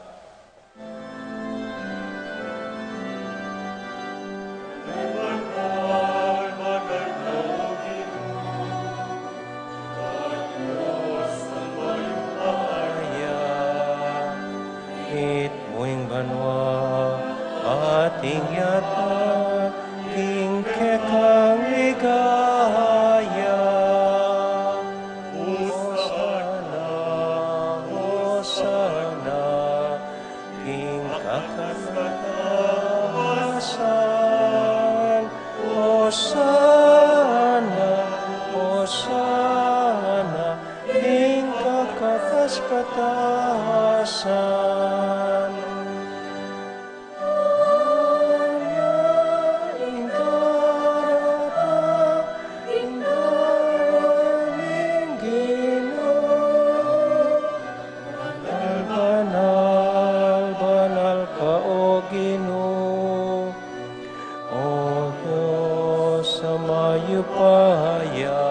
Mitmu ing banua at ing yatu king kekang ligaya. Hosana, Hosana, king kakaskatasan. Hosana, Hosana, king kakaskatasan. Ing darata ing daun ning Ginu. Banal, banal, banal ka, O Ginu, O Dios a mayupaya.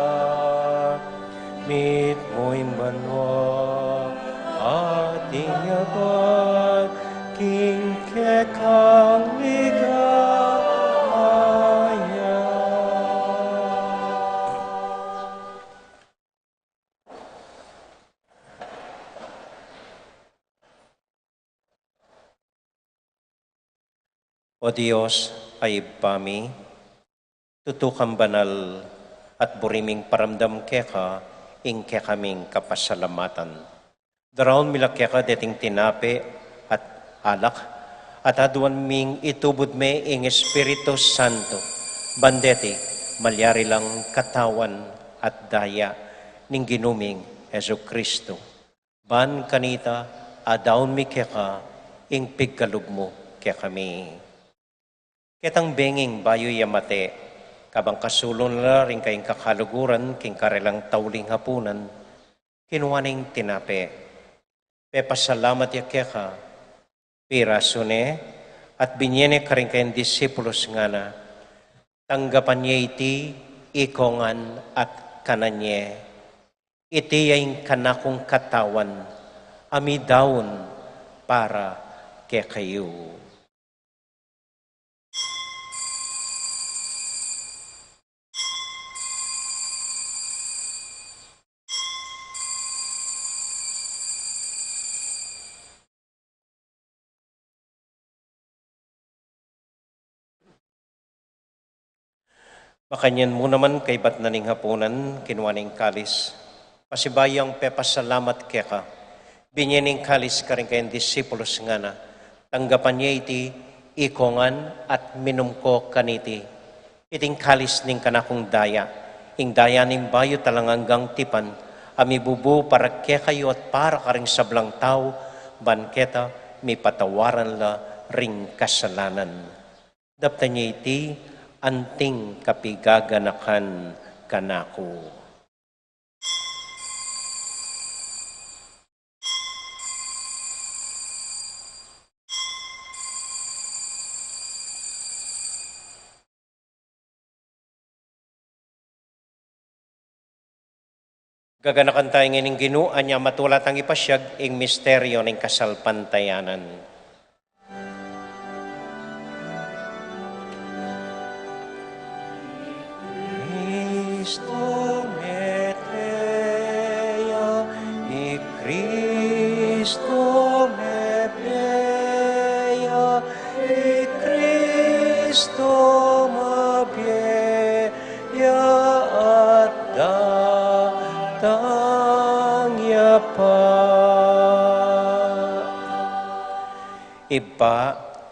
Mitmu ing banua at ing yabat king kekang ligaya. O Dios a Ibpa mi, tutu kang banal, at buri ming paramdam keka ing kekaming kapasalamatan. Daraun mi la keka deting tinape at alak, at aduan ming itubud me ing Espiritu Santo, ban deti malyari lang katawan at daya ning Ginu ming Jesucristo. Ban kanita, adaun mi keka ing pigkalub mu kekami. Ketang benging bayu ya mate, kabang kasulung la ring kayang kakaluguran king karelang tauling hapunan, kinua neng tinape, pepasalamat ya keka, pirasu ne, at binye ne karing kayang disipulus, ngana: Tanggapan ye iti ikongan at kanan ye. Iti ya ing kanakung katawan a midaun para kekayu. Makanyan mu naman kaybat na ning hapunan, kinua ne ing kalis, pasibayu yang pepasalamat keka, binye ne ing kalis karing kayang disipulus, ngana: Tanggapan ye iti ikongan at minum ko kaniti. Iti ing kalis ning kanakung daya, ing daya ning bayu at alang anggang tipan, a mibubu para kekayu at para karing sablang tau, ban keta mipatawaran la ring kasalanan. Daptan ye iti anting kapigaganakan kanaku. Gaganakan taya ngeni ing Ginu, anya matula tang ipasiag ing misteryu ning kasalpantayanan. Cristo mete ya, i Cristo Kristo mabie ya at datang ya pa. Ibpa,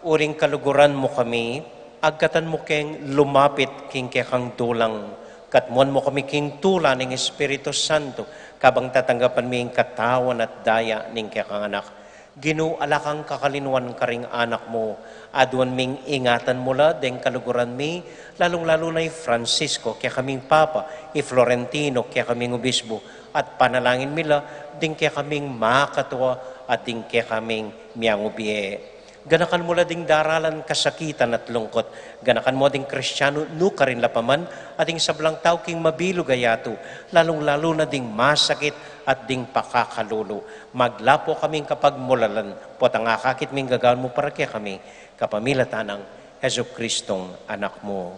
uling kaluguran mu kami, agkatan mu keng lumapit king kekang dulang, katmuan mu kami king tula ning Espiritu Santo, kabang tatanggapan mi ing katawan at daya ning kekang Anak. Ginu, ala kang kakalinuan karing anak mu, aduan ming ingatan mu la deng kaluguran mi, lalung-lalu na i Francisco, kekaming Papa, i Florentino, kekaming Obispo, at panalangin mi la ding kekaming makatua at ding kekaming miangubie. Ganakan mu la ding daralan, kasakitan at lungkot. Ganakan mu ding Kristiano nukarin la pa man, at ding sablang tau king mabilug a yatu, lalung-lalu na ding masakit at ding pakakalulu. Maglapo kaming kapagmulalan, potang akakit ming gagawan mu para kekami, kapamilatan nang Jesucristong Anak mu.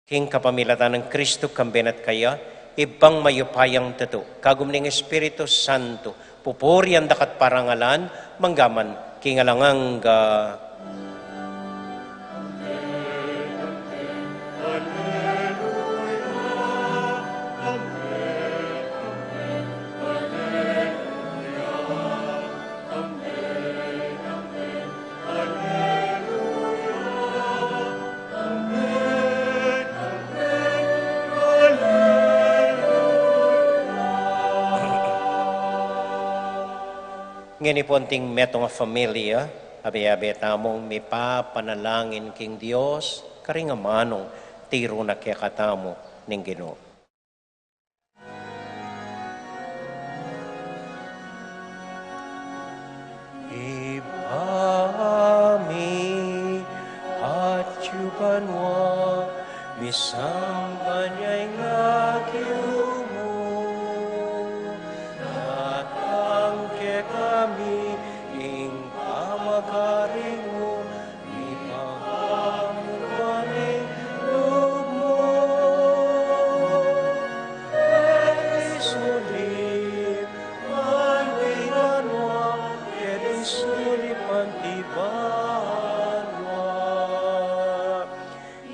King kapamilatan nang Kristo, kambe na at kaya, Ibpang mayupayang tutu, kagum ning Espiritu Santo, pupurian da ka at parangalan, manggaman king alang angga. Ngeni pu, anting metung a familia, abe-abe tamung mipapanalangin king Dios, karing amanung tiru na kekatamu ning Ginu. Ibpa mi, atyu ka banua, misamban ya ing lagyu mu, datang kekami ing pamagari mu, mipamuban ing lub mu keti sulip anti banua, keti sulip anti banua.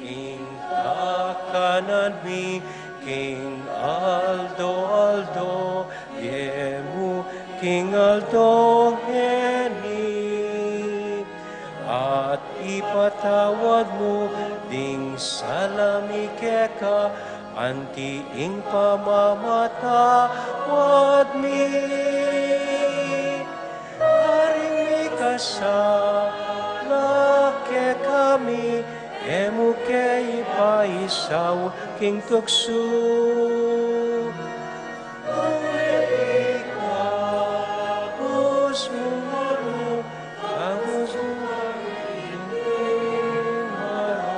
Ing kakanan mi king aldo-aldo, ibie mu king aldo ngeni, at ipatawad mu ding sala mi keka, anti ing pamamatawad mi karing mikasala kekami, e mu ke ipaisaul king tuksu, nune ikabus mu kami king marok.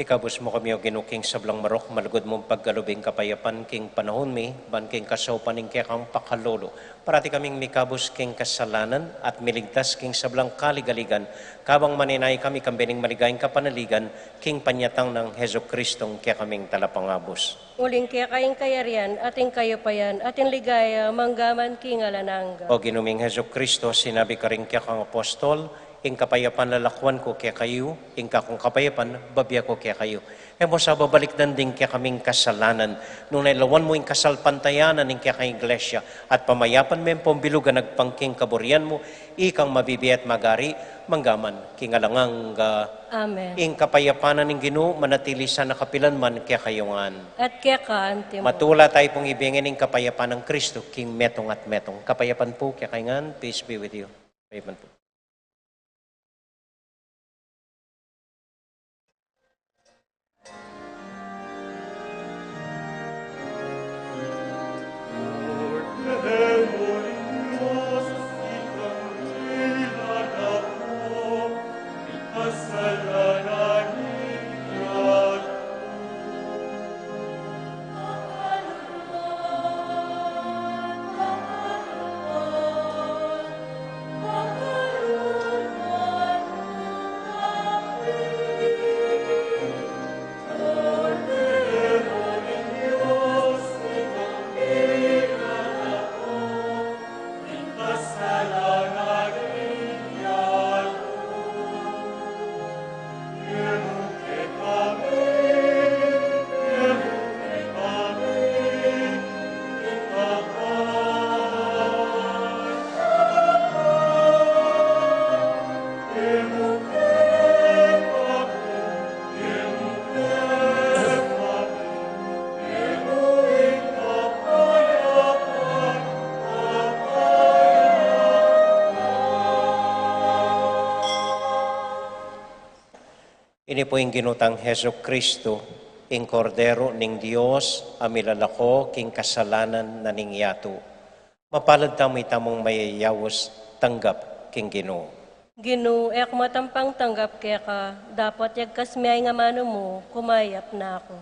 Ikabus mu kami, O Ginu, king sablang marok, malugud mung pagkalub ing kapayapan king panaun mi, ban king kasaupan ning kekang pakalulu, parati kaming mikabus king kasalanan at miligtas king sablang kaligaligan, kabang manenaya kami kambe ning maligayang kapanaligan king panyatang nang Jesucristong kekaming Talapangabus. Uling keka ing kayarian, at ing kayupayan, at ing ligaya, manggaman king alang angga. O Ginu ming Jesucristo, sinabi karing kekang apostol, ing kapayapan lalakuan ku kekayu, ing kakung kapayapan babie ku kekayu. E mu sa babalikdan ding kekaming kasalanan, nune lawan mu ing kasalpantayanan ning kekang Iglesia, at pamayapan me ing pambilug a agpang king kaburian mu, ikang mabibie at magari, manggaman king alang angga. Amen. Ing kapayapan ning Ginu manatili sana kapilan man kekayu ngan. At keka antimu. Matula tayu pung ibie ngeni ing kapayapan nang Kristo king metung at metung. Kapayapan pu kekayu ngan, peace be with you. Kapayapan pu. Ini pu ing Ginu tang Jesucristo, ing Kordero ning Dios, a milalako king kasalanan na ning yatu. Mapalad tamu itamung mayayaus tanggap king Ginu. Ginu, e ku matampang tanggap keka, dapot yagkas me ing amanu mu, kumayap na ku.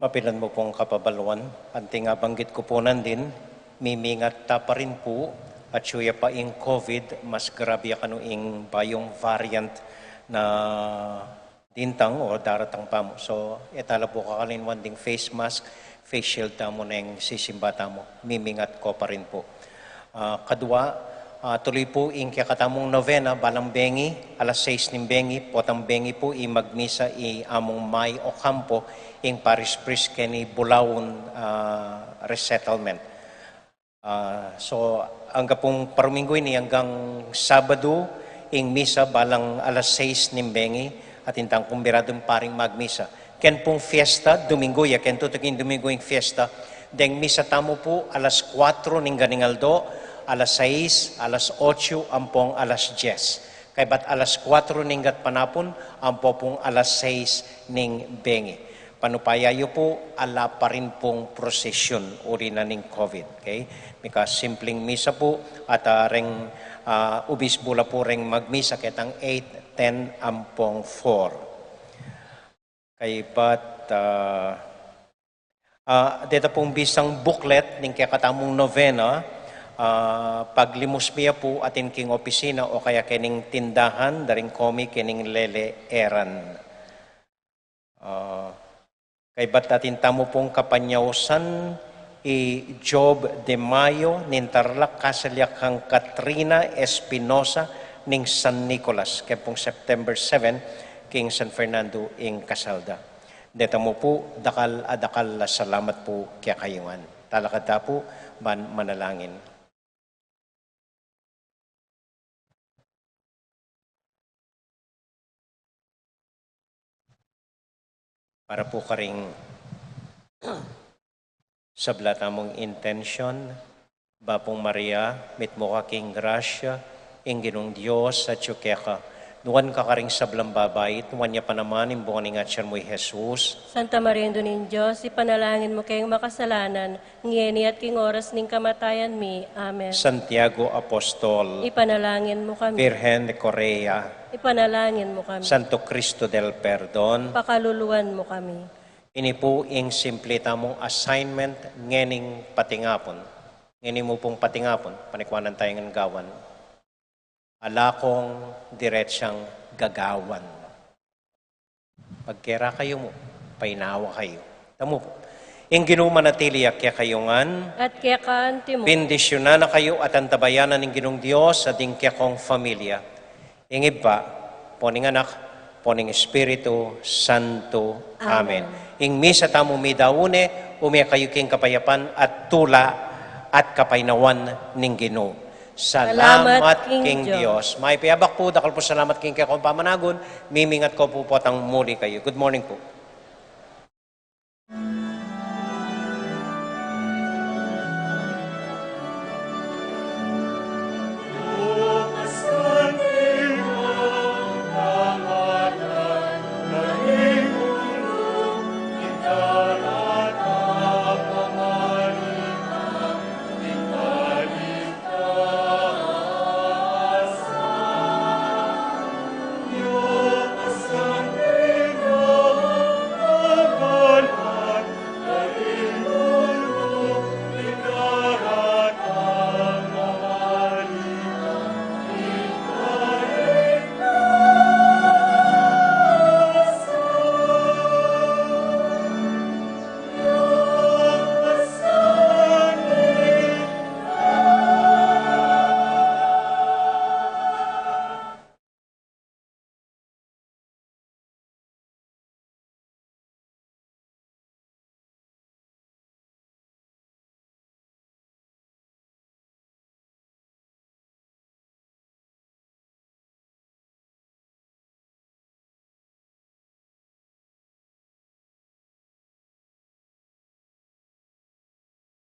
Mapilan mu pung kapabaluan, anting abanggit ku pu nandin, mimingat ta pa rin pu, atyu ya pa ing COVID, mas grabe ya kanu ing bayung variant na dintang o daratang pa mu. So, e ta la pu kakalingwan ding face mask, face shield tamu neng sisimba tamu, mimingat ku pa rin pu. Ah, kadua, ah, tuloy pu ing kekatamung novena, balang bengi, alas sais ning bengi, potang bengi pu, i magmisa i Among May Ocampo, ing parish priest keni Bulaon, ah, Resettlement. Ah, so, angga pung paruminggu ini anggang Sabadu, ing misa balang alas sais ning bengi, at intang kumbidadu ing paring magmisa. Ken pung fiesta, Duminggu ya, ken tutuking Duminggu ing fiesta, deng misa tamu pu alas kuatro ning ganing aldo, alas sais, alas otsu, ampong alas dyes. Kaybat alas kuatro ning gatpanapun, ampo pung alas sais ning bengi. Panupaya yu pu, ala pa rin pung prosesyun uli na ning COVID. Okay? Mika simpling misa pu, at, ah, reng, ah, ubis bula pu reng magmisa ketang eight, ten, ampong four. Kaybat, ah, ah, deta pung bisang booklet ning kekatamung novena, ah, paglimus mi ya pu atin king opisina o kaya kening tindahan, daring komi kening lele eran. Ah, kaybat atin tamu pung kapanyausan i Job de Mayo ning Tarlac, kasali ya kang Katrina Espinosa ning San Nicolas, ken pung September seven, king San Fernando ing kasal da. Deta mu pu, dakal a dakal a salamat pu kekayu ngan. Talakad ta pu, ban manalangin. Para pu karing sabla tamung intensyon, Bapu Maria, mitmu ka king grasya, ing Ginung Dios atyu keka, nuan ka karing sablang babai, at nuan ya pa naman ing bunga ning atyan mu, i Jesus. Santa Maria, Indu ning Dios, ipanalangin mu keng makasalanan, ngeni at king oras ning kamatayan mi. Amen. Santiago Apostol, ipanalangin mu kami. Virgen de Correa, ipanalangin mu kami. Santo Cristo del Perdon, pakaluluan mu kami. Ini pu ing simple tamung assignment ngening patingapun. Ngeni mu pung patingapun, panikwanan taya ngan gawan. Ala kong diretsang gagawan. Pagkera kayu mu, painawa kayu. Tamu pu. Ing Ginu manatili ya kekayu ngan. At keka anti mu. Bendisyunan na kayu at antabayanan ning Ginung Dios at ing kekong familia. Ing Ibpa, ampo ning Anak, ampo ning Espiritu Santo. Amen. Amen. Ing misa tamu midaun ne, ume kayu king kapayapan at tula at kapaynawan ning Ginu. Salamat king Dios. Mayap a abak pu, dakal pung salamat king kekong pamanagun, mimingat ku pu potang muli kayu. Good morning pu.